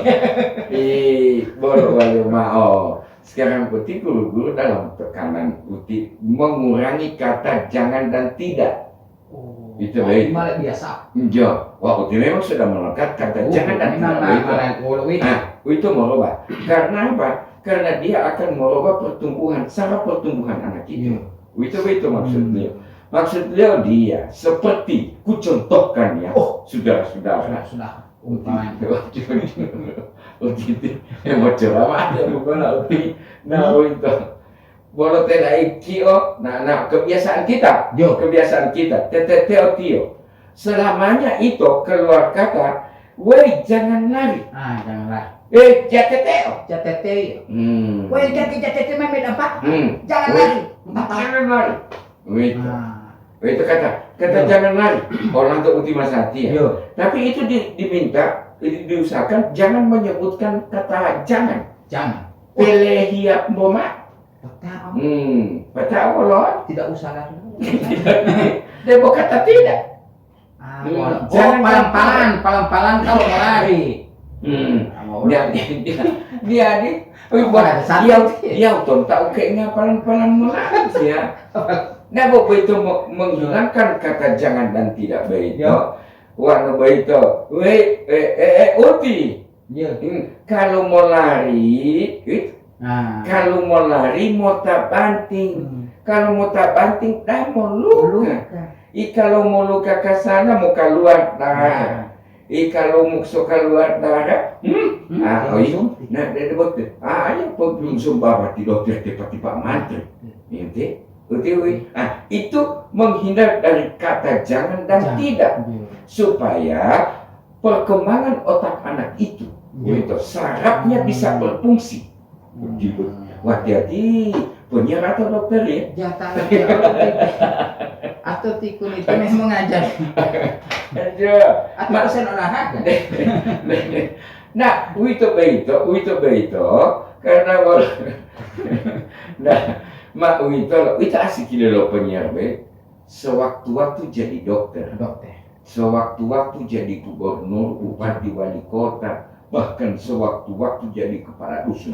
Ih, bolo wale mao. Sekarang poti guru-guru dalam tekanan uti mengurangi kata jangan dan tidak. Oh, Itu wah, baik. ini malah biasa. Iya. Wah, uti memang sudah melekat kata Oh, jangan dan memang tidak, malah, begitu. malah wolo itu. Nah, itu merubah. Karena apa? Karena dia akan merubah pertumbuhan, saraf pertumbuhan anak itu. Iya. Itu, itu maksudnya. Hmm. Maksud beliau dia seperti kucontohkan ya, Oh. saudara-saudara. Sudah, sudah. Umpamanya. Uti, uti, uti, eh, mau ceramah aja bukan uti. Nah, Hmm. itu. Bolo tela ikio, nah, nah, kebiasaan kita. Yo. Kebiasaan kita. Tete teo tio. Selamanya itu keluar kata, "Woi, jangan lari." Ah, jangan lari. "Eh, jateteo." Jateteo. Hmm. "Woi, jangan jatete mamet apa? Hmm. Jangan Woi, lari." Apa? Jangan lari. Begitu. Ah. Begitu kata, kata Iya. jangan lari. Orang untuk ultima satia. Iya. Tapi itu di-, diminta, di-, diusahakan jangan menyebutkan kata jangan. Jangan. Pelehiap boma. Peta'o. Hmm, peta'o lo. Tidak usah lari. Dia mau kata tidak. Ah, Hmm, oh, jangan palang-palang, palang-palang kalau mau lari. Hmm. Ah, mau Dia, lari. dia, dia, dia, Apa buat ada satu dia, sih? dia uton tak oke nggak palang-palang mau lari sih ya. Nah, Bapak itu mau menghilangkan kata jangan dan tidak baik. Ya. Wanu boyito, we, e, e, e, uti. Iya. Hmm, kalau mau lari, eh, Ah. kalau mau lari, mau tabanting. Hmm. Kalau mau tabanting, dah mau luka. Luka. I kalau mau luka ke sana, mau keluar darah. Ah. I kalau mau so keluar darah, hmm? Hmm, Ah, oh, iya. Langsung. Nah, dari dokter. Ah, ayo, kok belum sembarang di dokter tiba-tiba mantri. Hmm. Iya, teh. Betul, wi. Ah, itu menghindar dari kata jangan dan Jangan. tidak. Iya. Supaya perkembangan otak anak itu, Iya. gitu, sarafnya Hmm. bisa berfungsi. Hmm. Gitu. Hati-hati, penyiar atau dokter, ya? Jatah lagi, atau tiku itu memang mengajar. Iya. Atau Ma- dosen olahraga. Nah, uwito boyito, uwito boyito, karena wal-, nah, ma uwito, uwito asik lo penyiar, be. Sewaktu-waktu jadi dokter. Dokter. Sewaktu-waktu jadi gubernur, bupati, wali kota, bahkan sewaktu-waktu jadi kepala dusun.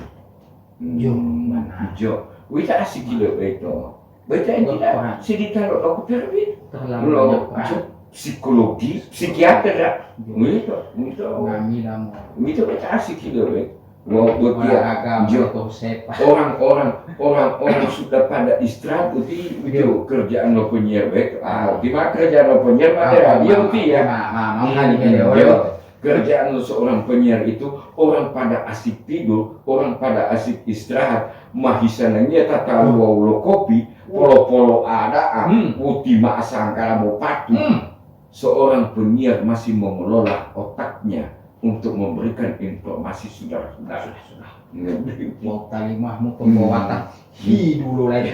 Hmm, Jo, mana? Jo. Uwito asik lo boyito. Baca yang Wah, tidak, peran. Sedita lo dokter, Win. Terlalu Lo banyak peran. Jo, psikologi, psikiater, ya. Jo. Uwito, uwito. Ngamila mo. Uwito baca asik lo, Win. Mau buat dia. Olahraga, Jo. Motor sepak. Orang-orang, orang-orang sudah pada istirahat, uti, uti Jo. Kerjaan lo penyiar, Win. Ah, di mana kerjaan lo penyiar, mati Ah, radio, ma-, uti, ya. Ma-, ma-, ma-, Hmm, kali ini, Jo. Orang Kerjaan seorang penyiar itu, orang pada asik tidur, orang pada asik istirahat, mahisananya tatalu wawu lo kopi, polo-polo ada'a, Hmm. uti ma'asangkala mopatu. Hmm. Seorang penyiar masih mengelola otaknya untuk memberikan informasi saudara-saudara. Sudah, sudah. Ngerti? Mau talimahmu Hmm. pembuatan. Hidulo lagi.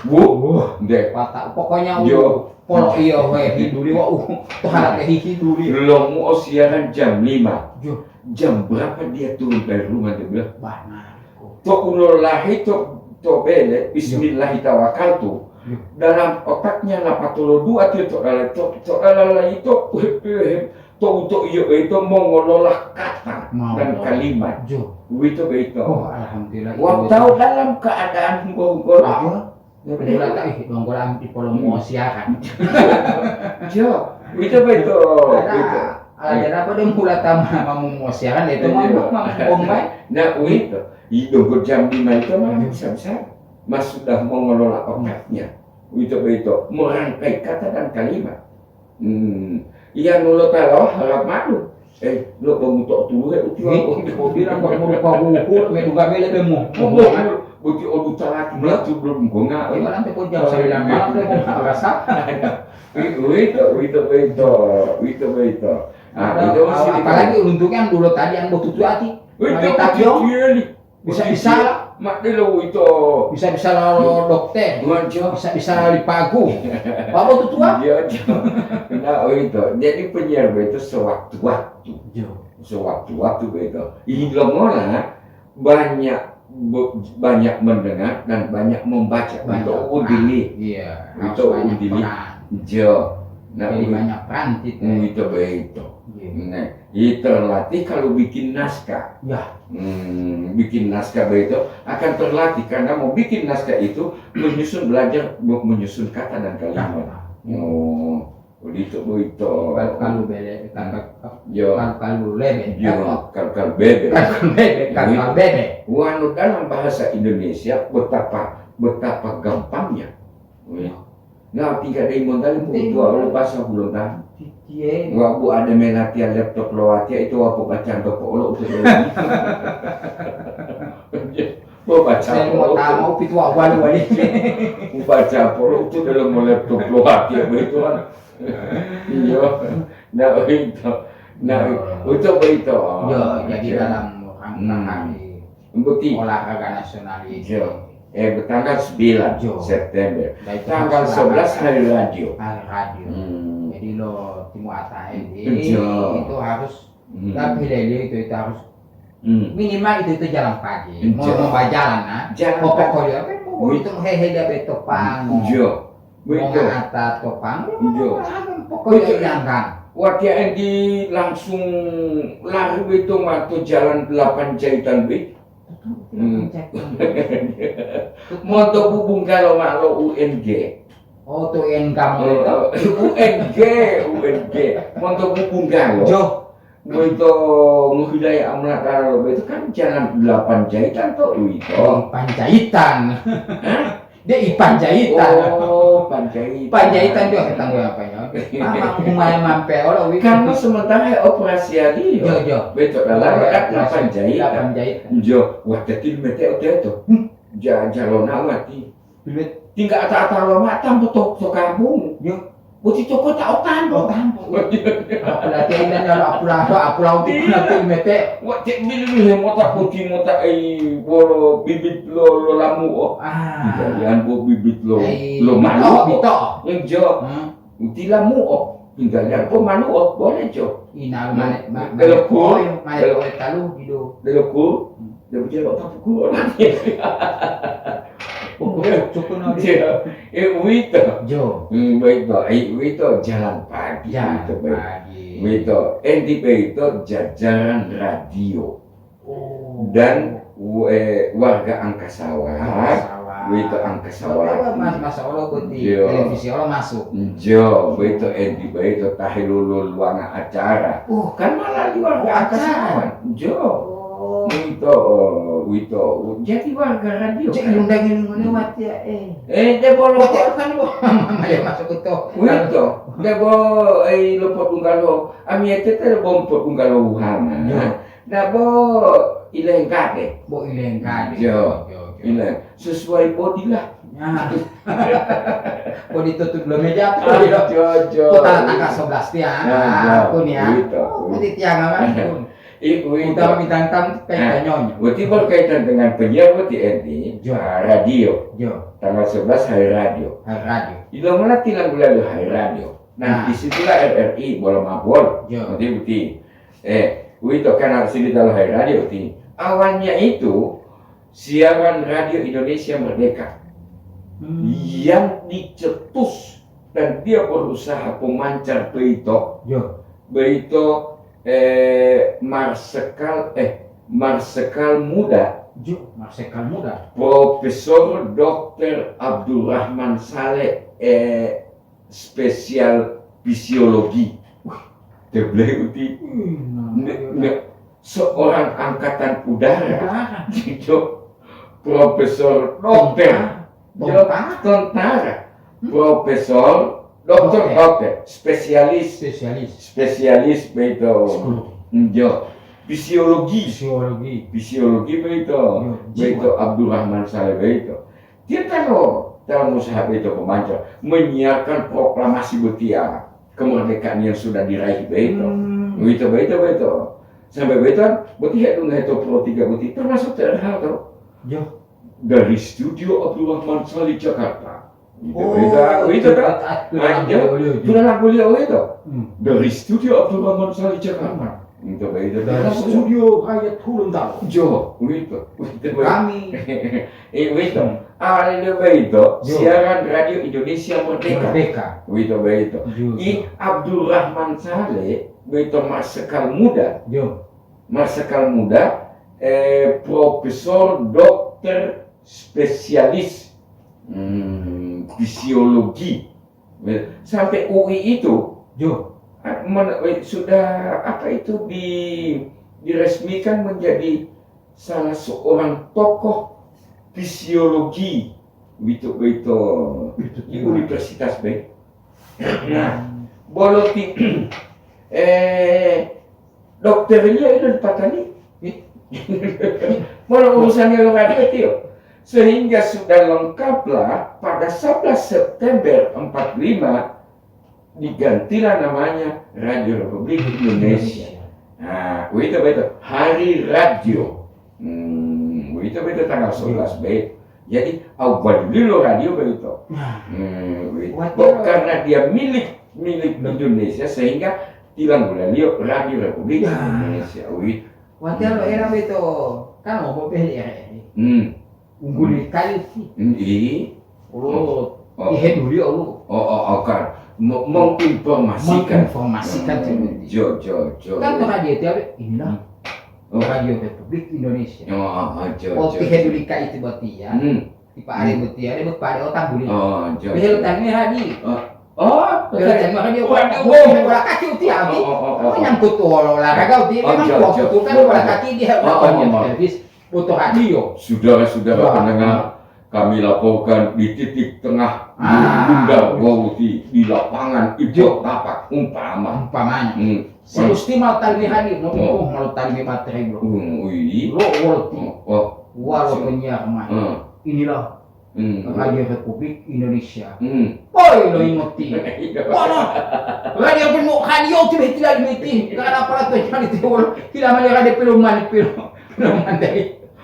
Bu, Wah, nde. Pata'o, pokoknya Yo. U polo iyo we hiduli wa'u to halate hihiduli. Lomu'o siaran jam lima. Yo. Jam berapa dia turun dari rumah, dia bilang? Banako. To ulolahi to, to bele, Yo. Bismillahi tawakkaltu. Yo. Dalam otaknya lapatolo dua tiyo to dala-, to, to dalala ito, to uto iyo ito mongolola kata Mau. Dan kalimat. Jo. Uwito boyito. Oh, alhamdulillah. Wau tahu dalam keadaan hunggo-hunggo. Apa? Mulata, ih, donggola ampipolo Hmm. mosiaran. Jo, uwito boyito. Ada, Uwito. Ada apa dia mulata ma-, mamumosiaran, itu Iya. Mamuk, mamuk bombay. Nah, uwito. Idonggo jam lima itu mah Hmm. bisa-bisa. Mas sudah mengelola otaknya. Uwito boyito. Merangkai kata dan kalimat. Hmm. Iya, nulo talo harap malu. Eh, lo bangun tok tulu he, uti Wi, wau. Kok bilang kok mau lupa buku, me duga bele be mo. Mo, mo, mo. Buti odu talaki Iya. Batu belum gonga. Iya, nanti kok jam sembilan malam, dia mau rasa. Wi-, wito, wito, wito, wito, wito. Ah, Ada, itu masih apalagi di untungnya dulu tadi yang butuh hati. Wito, Mari tapi, Om. Iya, nih. Bisa-bisa. Mak delo uwito. Bisa-bisa lo dokter. Manjo. Bisa-bisa li pagu. Apa tutua? Iya, Jo. Nah, uwito. Jadi penyiar boyito sewaktu-waktu. Jo. Sewaktu-waktu boyito. Ini lo mola banyak be-, banyak mendengar dan banyak membaca. Banyak Untuk peran. Udili. Iya, Untuk harus banyak Udili. Peran. Jo. Nah, Jadi uwi-, banyak peran kita. Uwito boyito. Iya. Nah, Iya, terlatih kalau bikin naskah. Ya. Hmm, bikin naskah boyito akan terlatih karena mau bikin naskah itu menyusun, belajar me-, menyusun kata dan kalimat. Kata. Oh, begitu boyito. Kalu-kalu bele, kalu-kalu, Yo. Kalu-kalu lebe. Yo, Apa? Kalu-kalu bebe. Kalu-kalu bebe, kalu-kalu bebe. Wanu dalam bahasa Indonesia betapa, betapa gampangnya. Wih. Nah, tingkat dari Mondali Penting. Tua lo bahasa belum tahu. Tiye. Wa bu ada melatihan laptop lo atia itu apa bacaan to polo utu dulu. Bo baca Saya mau polo. Tahu pitu awal wali. Bu baca polo utu dalam laptop lo atia begitu kan. Iya. Nah, itu. Nah, Oh. Itu begitu. Ya, jadi Iya. Dalam rangka Hmm. hari Betul. Olahraga nasional ini. Iya. Eh, tanggal sembilan Jo. September. Baik, tanggal sebelas hari radio. Hari radio. Hmm. Jadi lo timu atahe ini Jo. Itu harus Hmm. Tapi lele itu, itu harus Hmm. Minimal itu, itu jalan pagi. Jo. Mau, mau berjalan, nah. Jalan Pokok pagi. Kau apa? Mau Wi- itu hehe dia beto pang. Jo. Mau Betul. Ngata to pang. Jo. Pokoknya Betul. Yang kan. Watiya endi langsung lari beto mato jalan delapan jahitan be. Hmm. Monto bubung kalau malo U N G. Oh, to U N K mo ito? U N G, U N G. Monto Bubunggalo. Jo. Boyito ngohilaya amuna dalalo boyito kan jalan delapan jahitan to uwito. Oh, Panjaitan. Hah? Dia i Panjaitan. Oh, Panjaitan. Panjaitan dia ketanggu apa ya? Mama umaya mampe olo uwito. Karena sementara operasi ali yo. Jo, jo. Beto dalam Oh, ya, kan operasi delapan jahitan. Delapan jahitan. Jo, wah tetil mete oteto. Hmm. Ja-, jalona wati. Tingga ata-ata lo mata moto to kampung. Yo. Boti to kota otambo. Otambo. Apula tenda nyalo apula to, apula uti Iya. Puna tu mete. Wa cek bilu he mota putih mota ai bolo bibit lo, lo lamu o. Ah. Tinggal yan bo bibit lo, Ai, lo malu bito, o. Bito. Yang jo. Hmm. Uti lamu o. Tinggal yan bo malu o. Boleh jo. Ina mane, ma-, Delo mane kur. Koyo, mane Delo koyo talu gitu. Delo kur. Hmm. Delo jelo tapu kur. Pokok cukup nabi. Iya. Eh, uwito. Jo. Hmm, baik, baik. Eh, uwito jalan pagi. Jalan Uwito, baik. Pagi. Uwito, enti baito jajaran radio. Oh. Dan, eh, warga Angkasawa. Angkasawa. Uwito Angkasawa. Mas, masa Allah boti Yo. Televisi Allah masuk. Jo, baito enti baito tahe lulu luanga acara. Uh. Kan malah di warga Oh, Angkasawa. Acara. Jo. Oh. Uwito, uwito. Jadi warga radio Cek kan? Undang ini ngene wati ya, eh. Eh, dia boleh. Wati kan bo, mama dia masuk itu. Uwito. Dia bo, eh, lo potunggal lo. Ami ete te bo potunggal lo wuhana. Jo. Nah, bo ilengkade. Bo ilengkade. Jo. Jo, jo. Ileng. Sesuai bodi lah. Ya. Bodi tutup belum meja apa Ah, gitu. Jo, jo. Kota tanggal sebelas dia. Ya, Ah, jo. Aku nih ya. Uwito, Oh, uwito. Di tiang apa pun. Ibu itu. Utama bintang tamu kayak Nah, nyonya. Berarti berkaitan dengan penyiar berarti Edi, Jo. Ah, radio. Jo. Tanggal sebelas hari radio. Hari radio. Ilo mana tilang bulan hari radio. Nah, Nah. Disitulah R R I bola mabol. Jo. Berarti berarti. Eh, uwito kan harus ditalo hari radio berarti. Awalnya itu siaran Radio Indonesia Merdeka Hmm. Yang dicetus dan dia berusaha pemancar beito. Jo. Beito, eh, Marsekal, eh, Marsekal Muda. Jo, Marsekal Muda. Profesor Doktor Abdurrahman Saleh, eh, spesial fisiologi. Wah. Tebleh uti. Hmm, Ne-, ne-, seorang angkatan udara. Udara. Gitu. Profesor Doktor. Tentara. Jo, Tentara. Tentara. Hmm. Profesor, dokter, Dokter. Dokter, spesialis. Spesialis. Spesialis beito. Psikologi. Jo. Fisiologi. Fisiologi. Fisiologi beito. Jo, Beito jiwa. Abdurrahman Saleh beito. Dia tahu, tahu usaha beito pemancar, menyiarkan proklamasi botiya, kemerdekaan yang sudah diraih beito. Hmm. Beito, beito, beito. Sampai beito, boti hedunga heto Pro tiga boti, termasuk T R H to. Jo. Dari Studio Abdurrahman Saleh Jakarta. Gitu, Oh, begitu, begitu, itu kan? Kan, ah, tulang Aja, beliau itu. Tulang beliau itu. Hmm. Dari Studio Abdurrahman Saleh Jakarta. Hmm. Gitu, begitu. Dari Kan, Studio Rakyat Gorontalo. Jo, begitu. Begitu, begitu. Kami. Eh, begitu. Hmm. Awalnya begitu, Jo. Siaran Radio Indonesia Merdeka. Merdeka. Begitu, begitu. Jo, I jo. Abdurrahman Saleh, begitu Marsekal Muda. Jo. Marsekal Muda, eh, Profesor Dokter Spesialis, hmm, Fisiologi. Sampai U I itu, Jo. ah, men-, eh, sudah, apa itu, di-, diresmikan menjadi salah seorang tokoh fisiologi, begitu, begitu, Begitu, di Tuan. Universitas, baik. Nah, bolo ti-, eh, dokter liyo ilo di patani. Ih. Bolo urusan liyo radio tiyo. Sehingga sudah lengkaplah pada sebelas September empat lima digantilah namanya Radio Republik Indonesia. Nah, begitu, begitu. Hari Radio. Hmm, begitu, begitu tanggal sebelas Mei. Jadi, au badulilo radio begitu. Nah. Hmm, begitu. Wajar. Kok karena dia milik, milik Indonesia sehingga tilang bulaliyo Radio Republik Ya. Indonesia. Wih. Wajar lo Hmm. era begitu. Kan mau bopeh di R R I. Hmm. Ungguli Hmm. kali sih. Hmm, iya. Oh, Oh. Oh. Ihe dulu ya Allah. Oh, oh, oh, kan. Mo-, menginformasikan. Menginformasikan Hmm, seperti. Jo, jo, jo. Kan pernah dia tiap inilah Hmm. Oh. Radio Republik Indonesia. Oh, oh, oh, jo, Oh, jo, ihe jo. dulu kali itu berarti ya. Hmm. Pa'ade botiya, de pa'ade o tambuli. Oh, jo. Bihelo tani hadi. Oh. Oh, bihelo tani hadi. Waduh. Wah, bola kaki uti abi. Oh, oh, oh, oh, oh. Menyangkut wolo olahraga uti. Oh, memang jo, waktu jo, itu kan jo, bola jo. Kaki dia. Oh, oh, oh, oh. Habis butuh hadi yo. Saudara-saudara pendengar, kami laporkan di titik tengah, ah, di Bunda Wawuti, di lapangan Ipo Tapak, umpama. Umpamanya. Hmm. Si Gusti mau talibi hadir, mau, oh, mau talibi materi, bro. Hmm, ui. Lo, wolo ti. Oh, oh. Walo penyiar mai. Hmm. Inilah, hmm, Radio Republik Indonesia. Hmm. Poi lo ingoti. Iya. Wala. Radio pun mau radio ti betul miti. Karena para tuh jadi ti wolo. Tidak melihat ada film mana film. Film mana.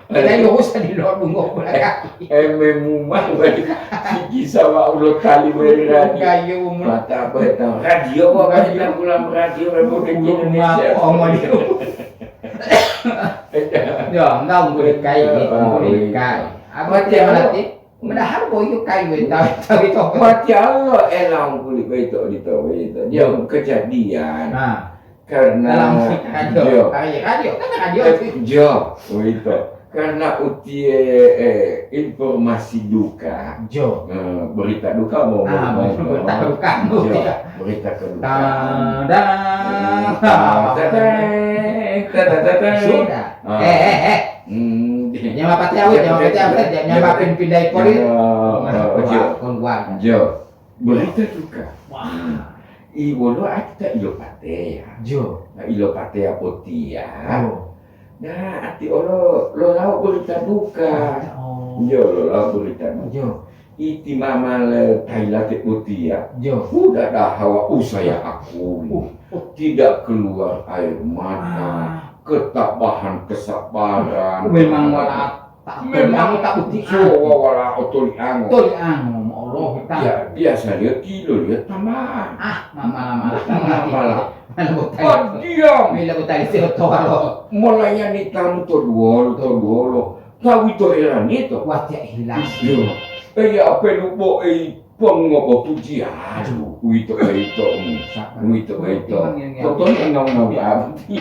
Kita yo usah di luar bungo pula kaki. Eme mumah bari siki sama ulo tali meri radi. Kayu umur. Mata apa itu? Radio apa kita pulang radio Republik Indonesia. Omong. Ya, enggak, boleh kai, boleh kai. Apa dia berarti? Padahal boyo kai we tahu tahu itu. Mati Allah elang kulit beto di tahu itu. Dia kejadian. Nah. Karena dalam radio, radio, radio, kan radio itu. Jo, begitu. Karena utie, eh, informasi duka. Jo. Eh, berita duka mau, ah, mau, berita duka, jo, ya. Berita kedukaan. Tada. Tada, tada, tada, tada. Sudah. Ah. Eh, eh, eh. Hmm. Jangan pakai awet, jangan pakai awet, jangan pakai pindah ipoli. Jo. Keluar, keluar. Jo. Berita duka. Wah. Hmm. I wolo ati ta ilopateya. Jo. Na ilopateya botiya. Jo. Na ati olo lolawo berita duka. Oh. Jo, lolawo berita duka. Jo. Iti mama le tailate botiya. Jo. Huda dahawa usaya akui. Uh, uh. Tidak keluar air mata. Ah. Ketabahan, kesabaran. Memang wala. Memang tak buti'ah. Sowa wala otoliango. Toliango, ma Allah, ta. Ya, biasa dia kilo dia tamah. Ah, mama, mama, mama. Mama. Mama botali. Oh, diam. Mila botali si otowa lo. Molayani tamu to duwolo, to duwolo. Tawi to erani to. Watiya ikhlas. Iya. Eh, ya, apa lupa, eh, Pongobotu diyalu, uwito boyito, uwito boyito. Toton enggau-enggau abdi.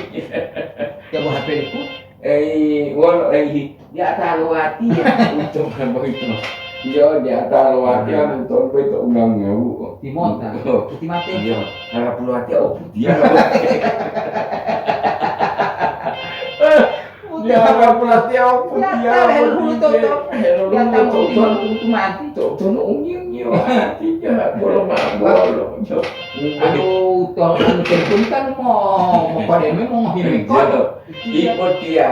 Ya, bo H P-liku? Eh, wolo, eh, di ata lo watiya, uwito boyito. Iyo, di ata lo watiya, uwito boyito enggau-enggau. Timota, oh. Timate. Iyo, harap lo watiya, oh, putiya. Dia akan pelatihan pun dia. Hello, hello, hello, hello. Tono unyi-unyi hati dia, bolo ma-, bolo. Aduh, tono telepon kan mau, mau pada memang mau hidup. Iya. Botia,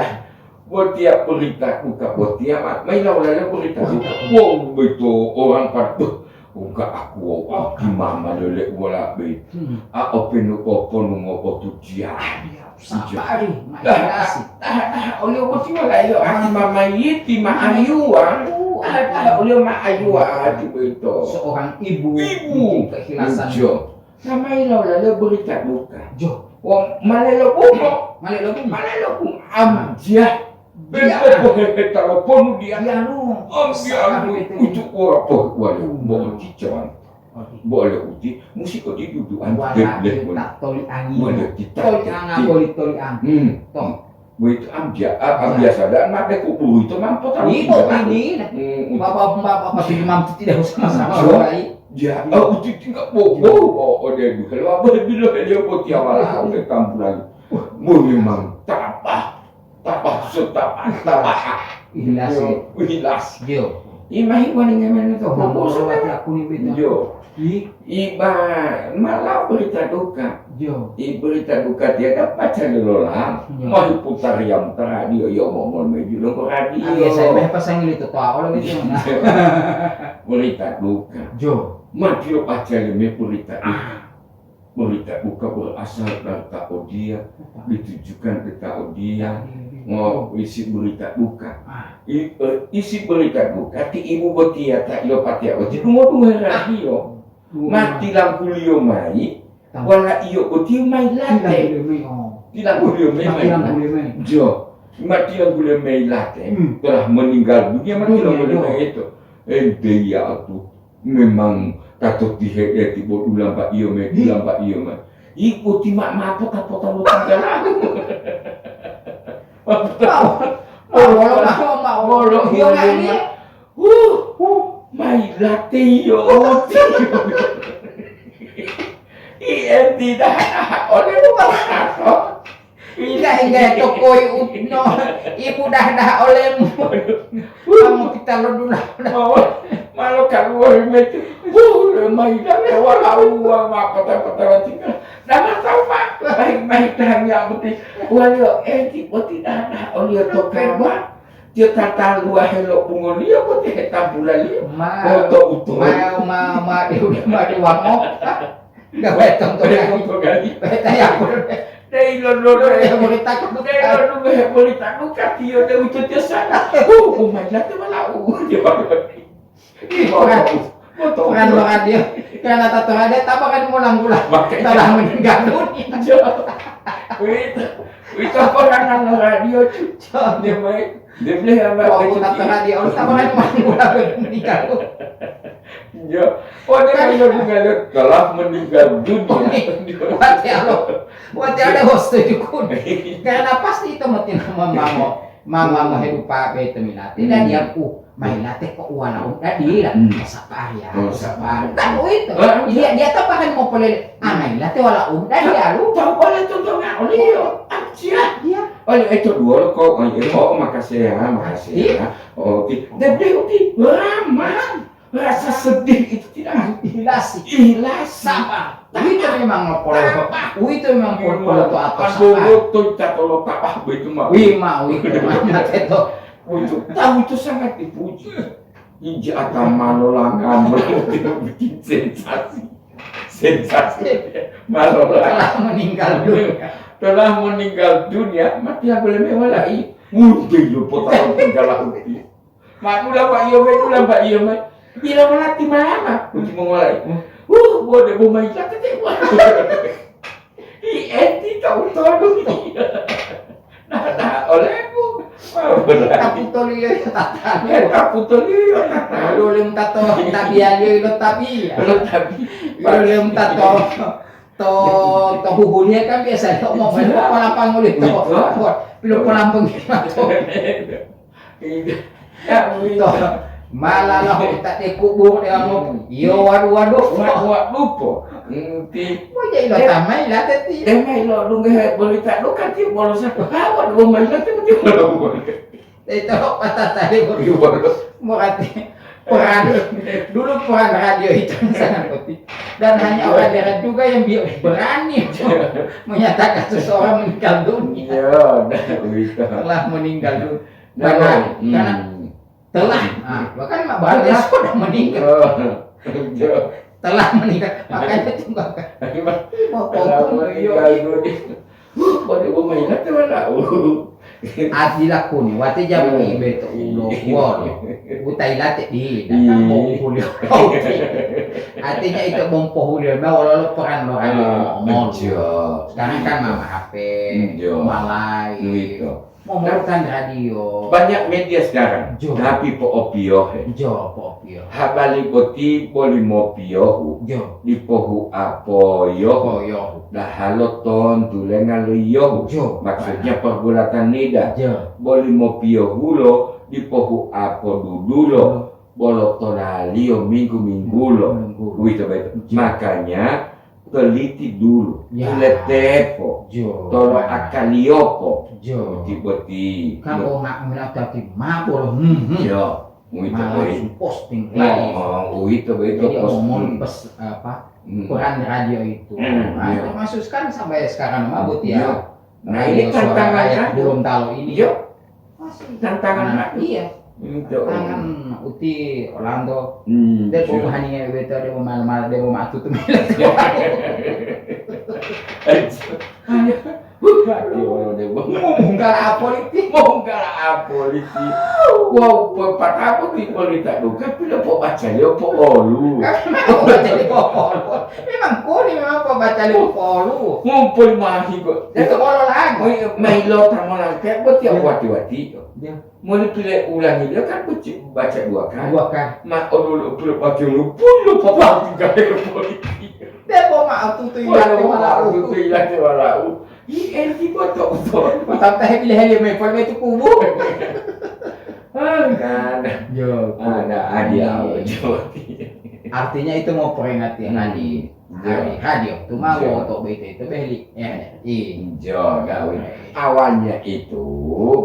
botia berita duka, botia ma-, main lawan berita duka. Wow, betul orang pada, Uka aku wau aki mama lele wala be. Hmm. A openu oponu ngopotu dia. Ah, dia, sabar, imajinasi. Ah, ah, ah, oleh wati wala yo, ah, mama yiti ma ayuwa. Ah, ah, oleh ma ayuwa, ah, ati boyito. Seorang ibu, ibu. Keikhlasan. Jo. Namai lo lale berita duka. Jo. Wong malelo bungo. Malelo bungo. Malelo bungo. Am, dia. Bebe bohe taloponu dia. Dia lu. Om dia lu itu. Ujuk ora boh wale. Bo ticoan. Bo le uti, musi ko di duduan. Wala kita toli angin. Wala kita. Toli anga, toli, toli ang. Hmm. Toh. Bo itu am dia, am biasa dan mate kuburu itu mampu tahu. Ini kok ini. Hmm. Bapak, bapak, bapak, tidak mampu, tidak usah sama. Dia, oh, uti tinggal bo, bo, oh, oh, dia bukan. Kalau apa dia bilang dia bo tiawala, udah kampuran. Bo memang tabah. Tabah, so tabah, tabah. Ikhlas, yo. Ikhlas. Yo. Imahi waninga mene to. Nah, boso mati aku ni beta. Yo. I? Iba malah berita duka. Yo. I berita duka dia dapat cari lola. Yo. Mau diputar yang radio, yo, mau, mau menuju lo radio. Ah, biasa, biasa pasang itu, Pak. Oleh itu, nah. Berita duka. Yo. Mati lo baca le me berita duka. Ah. Berita duka berasal dari ta odiya, ditujukan ke ta odiya. Ngo, isi berita duka. I-, eh, isi berita duka, ti ibu botiya ta ilopatiya oti dungo-dungo radio. Mati langkuliyo mayi, wala iyo botiya mayi late. Tilangkuliyo mayi, mayi late. Jo, mati langkuliyo mayi late. Hmm. Telah meninggal dunia, mati langkuliyo mayi itu. Ente ya atu. Memang ta to tihe deti bo dulampa iyo me, dulampa iyo me. Iku ti ma-, ma pota-pota lo tinggal aku. Ma pota-pota. Ma wolo, ma wolo, ma wolo. Iyo, ma wolo. Iya. Huh. Ai, latiyo. I enti daha-daha ole mu tato. Hingga-hingga tokoi utno, ibu daha-daha olemu. Kamu kita lo dula. Mau, malo kaluar metu. Uh, le mai dale wala uwa ma pata-pata watinga. Dama tahu, Pak. Baik-baik dah ya putih. Waliyo enti putih daha-daha oliyo to kama. Tiyo tataluwa helo pungoliyo putih hetambulaliyo. Ma, Oto uto. Ma, ma, ma, ma, ma, ma, Gawe tonto Gawe gali. Tonto gali. Gawe tayapu. Dei lo, lo, lo. Dei lo, lo, lo, lo, lo, katiyo de ututi sana. Uh, umai lati malau. Ih, bukan. Bukan lo radio. Karena tato radio, tabakan mo langgula. Makanya. Telah meninggal dunia. Wito, wito apa kan lo radio, cu? Dia main. Dia beli apa? Mau tato radio, tabakan mo langgula meninggal. Iya. Oh, dia kan meninggal, telah meninggal dunia. Wati alo, wati ada hosto jukun. Karena pasti itu mati nama mamo, mama mau hidup apa itu minati. Dan dia pu, main latih kok wala udah dia. Hmm. Sapari ya, Oh, sapari. Kan itu. Ah, Dia, dia tak pakai mau pelele. Ah, main latih wala udah dia lu. Tahu oleh contohnya, oleh yo. Iya. Oleh itu dua lo kok, oh, iya, oh, makasih ya, makasih ya. Oh, oke. Tapi oke, lama. Rasa sedih itu tidak Hilasi. Hilasi. Sabar. Uwito memang ngopolo. Uwito memang polo-polo to atas. Ando to cato lo tapah begitu mah. Wima, uwito memang teto. Untuk tahu itu sangat dipuji. Inji atamano langam bikin sensasi. Sensasi. Malah Telah meninggal dunia. Telah meninggal dunia, mati yang boleh mewah lagi. Mudah lo potong tinggal lagi. Madula Pak Iyo, madula Pak Iyo, ma. Bila melati mama, kunci mengolai. Uh, bode bo mai kate te. I enti tau tonu. Nah, nah, olehmu. Tapu toliyo tatane. Eh, tapu toliyo tatane. Lalu lem tato tabiya liyo lo tabiya. Lo tabiya. Lalu lem tato to, to huhuliya kan biasa to mo Iya. Polampang uli to. Iya. Pilo polampang to. Iya. Ya, To, malah lah kita de kubur de amo. Hmm. Yo, waduh, waduh. Wa-, waduh po. Enti. Mo jadi lo tamai lah teti. Dema ilo dungge berita duka ti bolo sa. Ha, waduh, mai lah teti. Itu patah tadi, Bu. Iya, Pak. Berarti peran, dulu peran radio itu sangat penting. Dan hanya orang daerah juga yang bi-, berani menyatakan seseorang meninggal dunia. Iya, dah, begitu. Telah meninggal dunia. Nah, karena, hmm. Karena telah. Nah, bahkan Mbak Balis sudah meninggal. Oh, iya. Telah meninggal. Makanya itu Mbak. Iya, Pak. Ih, Bapak Telah itu, meninggal iya. dunia. Huh, pada gua mainan tuh mana? Uh. Adila kuni, wate jamu Hmm. ibe to Iya. ulo kuwolo. Utai late di, Iya. datang mau kuliah. Artinya itu mau pohuliah, mau lolo peran lo kan Ah, ngomong. Iya. Sekarang kan mama H P, Iya. malai. Iya. Ngomong kan radio. Banyak media sekarang, Jo. tapi po'opiyohe. Jo, po'opiyohe. Habari boti boli mopiyohu. Jo. Dipo hu'apoyohu. Poyohu. Dahalo tontulenga lo yiyohu. Jo. Maksudnya pergulatan lidah. Jo. Boli mopiyohulo dipo hu'apodudulo. Jo. Bolo tolaliyo minggu-minggulo. Minggu-minggulo. Uwito boyito. Jo. Makanya, teliti dulu. Ya. Uletepo. Jo. Tolo akaliyopo. Jo. Boti-boti. Kan o ma-, minatati ma bolo. Hmm, hmm. Jo. Uwito Malah boyito. Posting Oh, live. Oh, uwito boyito Jadi posting. Ngomong pes-, apa, Hmm. peran radio itu. Hmm, Nah, iya. termasuk kan sampai sekarang mah, Bud, ya. Iya. Nah, ini Radio Suara tantangan Rakyat kan? Gorontalo ini. Iya. Masih. Tantangan Nah, kan? Iya. Itu. Tantangan uti Orlando. Hmm, Dia iya. Pemahaninya beto, dia mau malam-malam, dia mau matutu. Aduh. Aduh, dia mau. Mau bongkar apa, Liti? Mau bongkar apa, Liti? Wow, pe-, patapoti polita duka, pilo po baca liyo po olu. Kan memang po baca liyo po olu. Memang kuni memang po baca liyo po olu. Ngumpul mahi kok. Jadi olo lagi. Oh, iya, mailo tamolan kayak buat tiap Iya. wati-wati. Iya. Mau dipilih ulangi dia kan baca, baca dua kali. Dua kali. Ma olu puluh baca olu puluh papa tiga kali politik. Dia mau mau tutu Wah, ilang mau wala tutu ilang wala. Ih, enti boto-boto. Mata teh pilih heli me pol me tu kubu. Enggak ada. Yo. Ada hadiah. Iya. Artinya itu mau peringati hari. Hari radio. Cuma Iya. Woto begitu itu beli. Ya, iya. Jo, gawe. Awalnya itu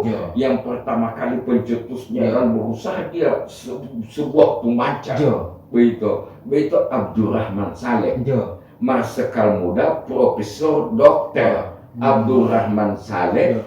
Jo. yang pertama kali pencetusnya Jo. kan berusaha dia se- sebuah pemancar. Jo. Begitu. Begitu Abdurrahman Saleh. Jo. Marsekal muda Profesor Dokter Abdurrahman Saleh, Jo.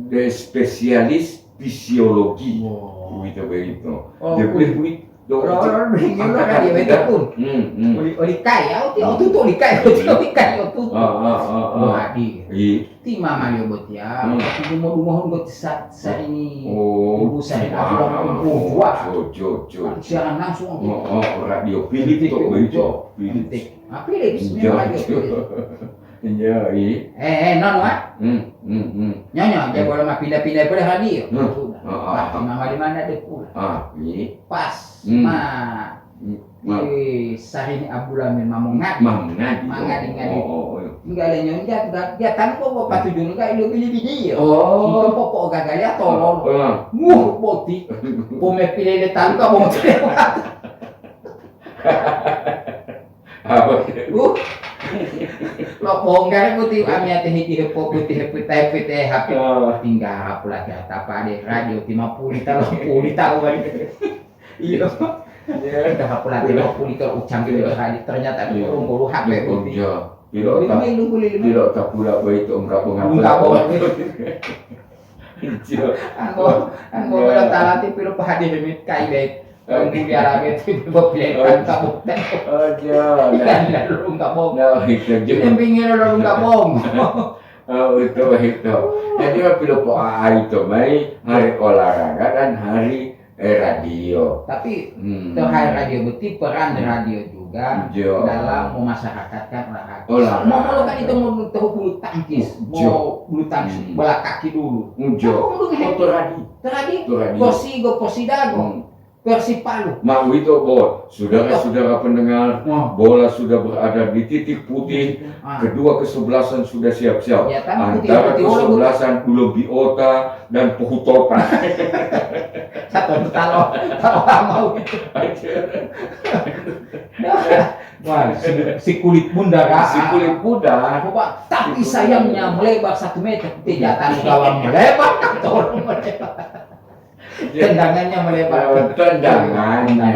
de spesialis fisiologi. Wow. Begitu begitu. Oh, Dia pun. boleh beli. Lo lo bingin lo kan dia betul pun. Hmm, hmm. Oli oli kai au ti au tutu oli kai au ti oli kai au tutu. Ah, ah, ah, ah. Wah, di. Iya. Ti mama liyo botiya, Hmm. waktu mo dumohon boti sa sa ini. Oh, Ibu saya wow. nak buat. Jo, jo, jo. Siaran langsung. Oh, oh, radio Philips to begitu. Philips. Nah, Philips Jo, memang radio jo. Philips. Iya, iya. Eh, eh, non, Mak. Hmm, hmm, hmm. Nyonya, dia boleh mah pindah-pindah boleh radio. Hmm. Sudah. Ah, ah, Pasti ah. mama di mana dia pulang. Ah, iya. Pas, Hmm. Mak. Hmm. Ma- Eh, Sahini Abdul Amin mamong ngadi. Mangadi. Mangadi, ngadi. Oh, oh, oh. Enggak ada nyonya, dia, dia tanpa bapak tujuh enggak, dia beli bini ya. Oh. Itu pokok gagal ya, tolong. Oh. Muh, boti. Pome pilele tanpa boti. Apa? Uh. Lo bongkar boti, ami ate hiti hepo boti, hepo tai pete hape. Oh. Tinggal hapu lagi, tapa de radio lima puluh tahu, puluh tahu kan. Iya. Iya. Udah hapu lagi lima puluh tahu, ucang gitu tadi. Ternyata Iya. Burung bolu hape boti. Iya. Tidak Lima tak, ilu buli lima. Tidak tak pula baik itu enggak Enggak mengapa. boleh. Iya. Anggo, anggo wala talati piro pahadi hemit kai deh. Anggo dia lagi itu bopile tangka bukti. Oh, iya. Kan lalu enggak bohong. Nah, itu juga. Yang pinggir lalu enggak bohong. Oh, itu itu. Jadi waktu lo po ai itu mai hari olahraga dan hari eh, radio. Tapi Hmm. to hari radio boti peran radio juga Jo. dalam memasyarakatkan olahraga. Olahraga. Mau kalau kan itu mau tahu bulu tangkis, Jo. Mau bulu tangkis Hmm. bola kaki dulu. Jo. Apa dulu, Itu radio. Tadi Itu radio. Kosigo, Posidago, Hmm. Persipalu. Mau itu, Bo. Saudara-saudara pendengar, Wah. Bola sudah berada di titik putih. Ah. Kedua kesebelasan sudah siap-siap. Ya, kan, Antara putih-putih, Bo. Kesebelasan Ulun Biota dan Pohutota. Satu talo, talo mau. Wah, si, si kulit bunda, Kak. Si kulit bunda. Bapak, tapi sayangnya melebar satu meter. Tidak tahu gawang melebar, tolong melebar. Tendangannya melebar. Eh, tendangannya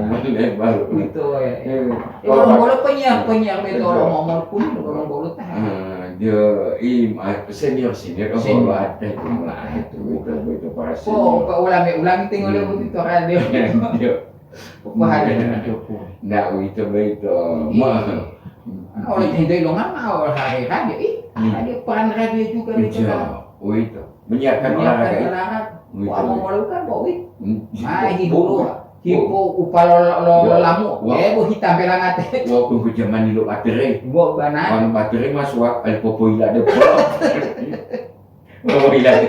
melebar. Itu, ya. Eh, Ya, orang boleh penyiar, penyiar itu orang ngomong pun orang boleh tahan. Ah, dia im ah, senior senior kan Senior. Baru ada itu mulai itu itu itu para Oh, senior. Pak ulangi ulangi tinggal Hmm. Dia begitu radio. Dia Apa hari ini Joko? Ndak itu begitu. Iya. Ma- Oleh itu lo nggak mau hari radio, ih, Hmm. radio peran radio juga gitu Iya, kan. oh itu. Menyiarkan Menyiarkan olahraga. olahraga. Wih, Wah, mau wih. malu kan, Pak Wih. Hmm. Nah, hiburan. Hipo upalo lo, lo, lo lamu. Wah. Eh, bu hitam pelangate. Waktu ke zaman dulu baterai. Gua bana. Kalau baterai masuk, ada popoila de. Popoila de.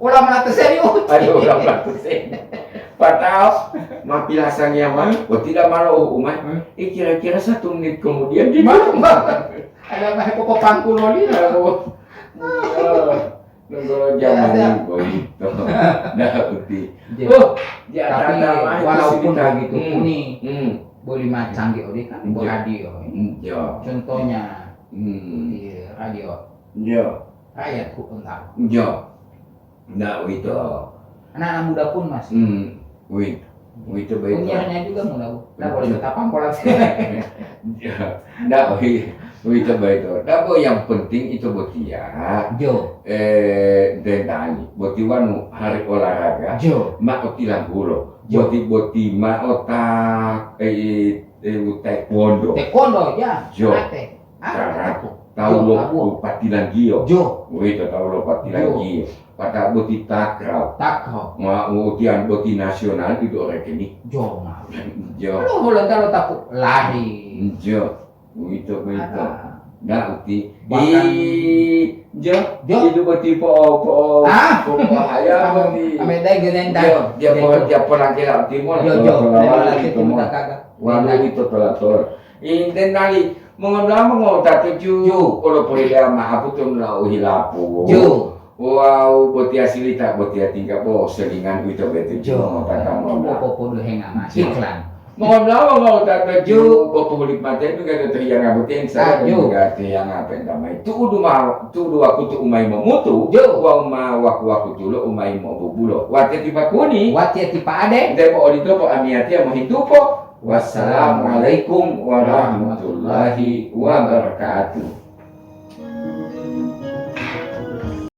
Ulah mana serius. Aduh, orang bagus eh. Patau, mapi lasangnya mah, oh tidak malu oh, umah. Hmm. Eh kira-kira satu menit kemudian dia Ada mah kok pangku loli. Aduh. Negara zaman ini begitu. Dah putih. Iya. Oh, dia Tapi ada mah itu walaupun cerita. Begitu Hmm. Puni, Hmm. Boleh macam dia kan Iya. Radio. Hmm, ya. Contohnya Hmm. Di radio. Ya. Rakyat ku entah. Ya. Nah, itu. Anak-anak muda pun masih. Hmm. Wih. Wih, coba itu. Penyiarnya juga muda, Bu. Nggak boleh tetap pangkolan. Ya. Nah, wih. Wih, coba itu. Nah, Bu, yang penting itu buat dia. Jo. Eh, dendani. Buat wanu hari olahraga. Jo. Ma otilang gulo. Jo. Boti-boti ma otak. Eh, eh, taekwondo. Taekwondo, ya. Jo. Karate. Ah, Karate. apa? Tahu Jo, lo tabu. Patilan Gio. Jo. Wih, tahu lo Patilan Jo. Gio. Pada boti takraw. Takraw. Ma utian boti nasional itu orang ini. Jo, ma. Jo. Lo holan kalau tapu lari. Jo. Itu begitu. Ada. Nah, uti. Bahkan Ih, jo. Jo. Itu boti po po. Ah. Po po haya boti. Ame dai genen Jo, dia po dia po nangkela timur. Jo, jo. Kalau Memang lawan lagi itu mah. Kagak. Walu itu tolator. Inten nali mengonda mengota tuju. Jo. Kalau perlu dia maaf tu na uhilapu. Jo. Wawu botiya silita, botiya tingga bo selingan uwito boyito. Jo, Jumo tata mola. Popoduhenga ma Jo. Iklan. Mohon maaf, mau tata Ju. Ju, bopohulik mate itu kata to hiyanga botiya, Ah, saya Ju. Juga to hiyanga penta mai. Tu'udu ma, tu'udu wakutu umai momutu, Jo. Wawu ma waku-wakutulo umai mobubulo. Watiya ti pakuni. Watiya ti pa'ade. Debo odito po amiyatiya mohitupo. Wassalamualaikum warahmatullahi wabarakatuh.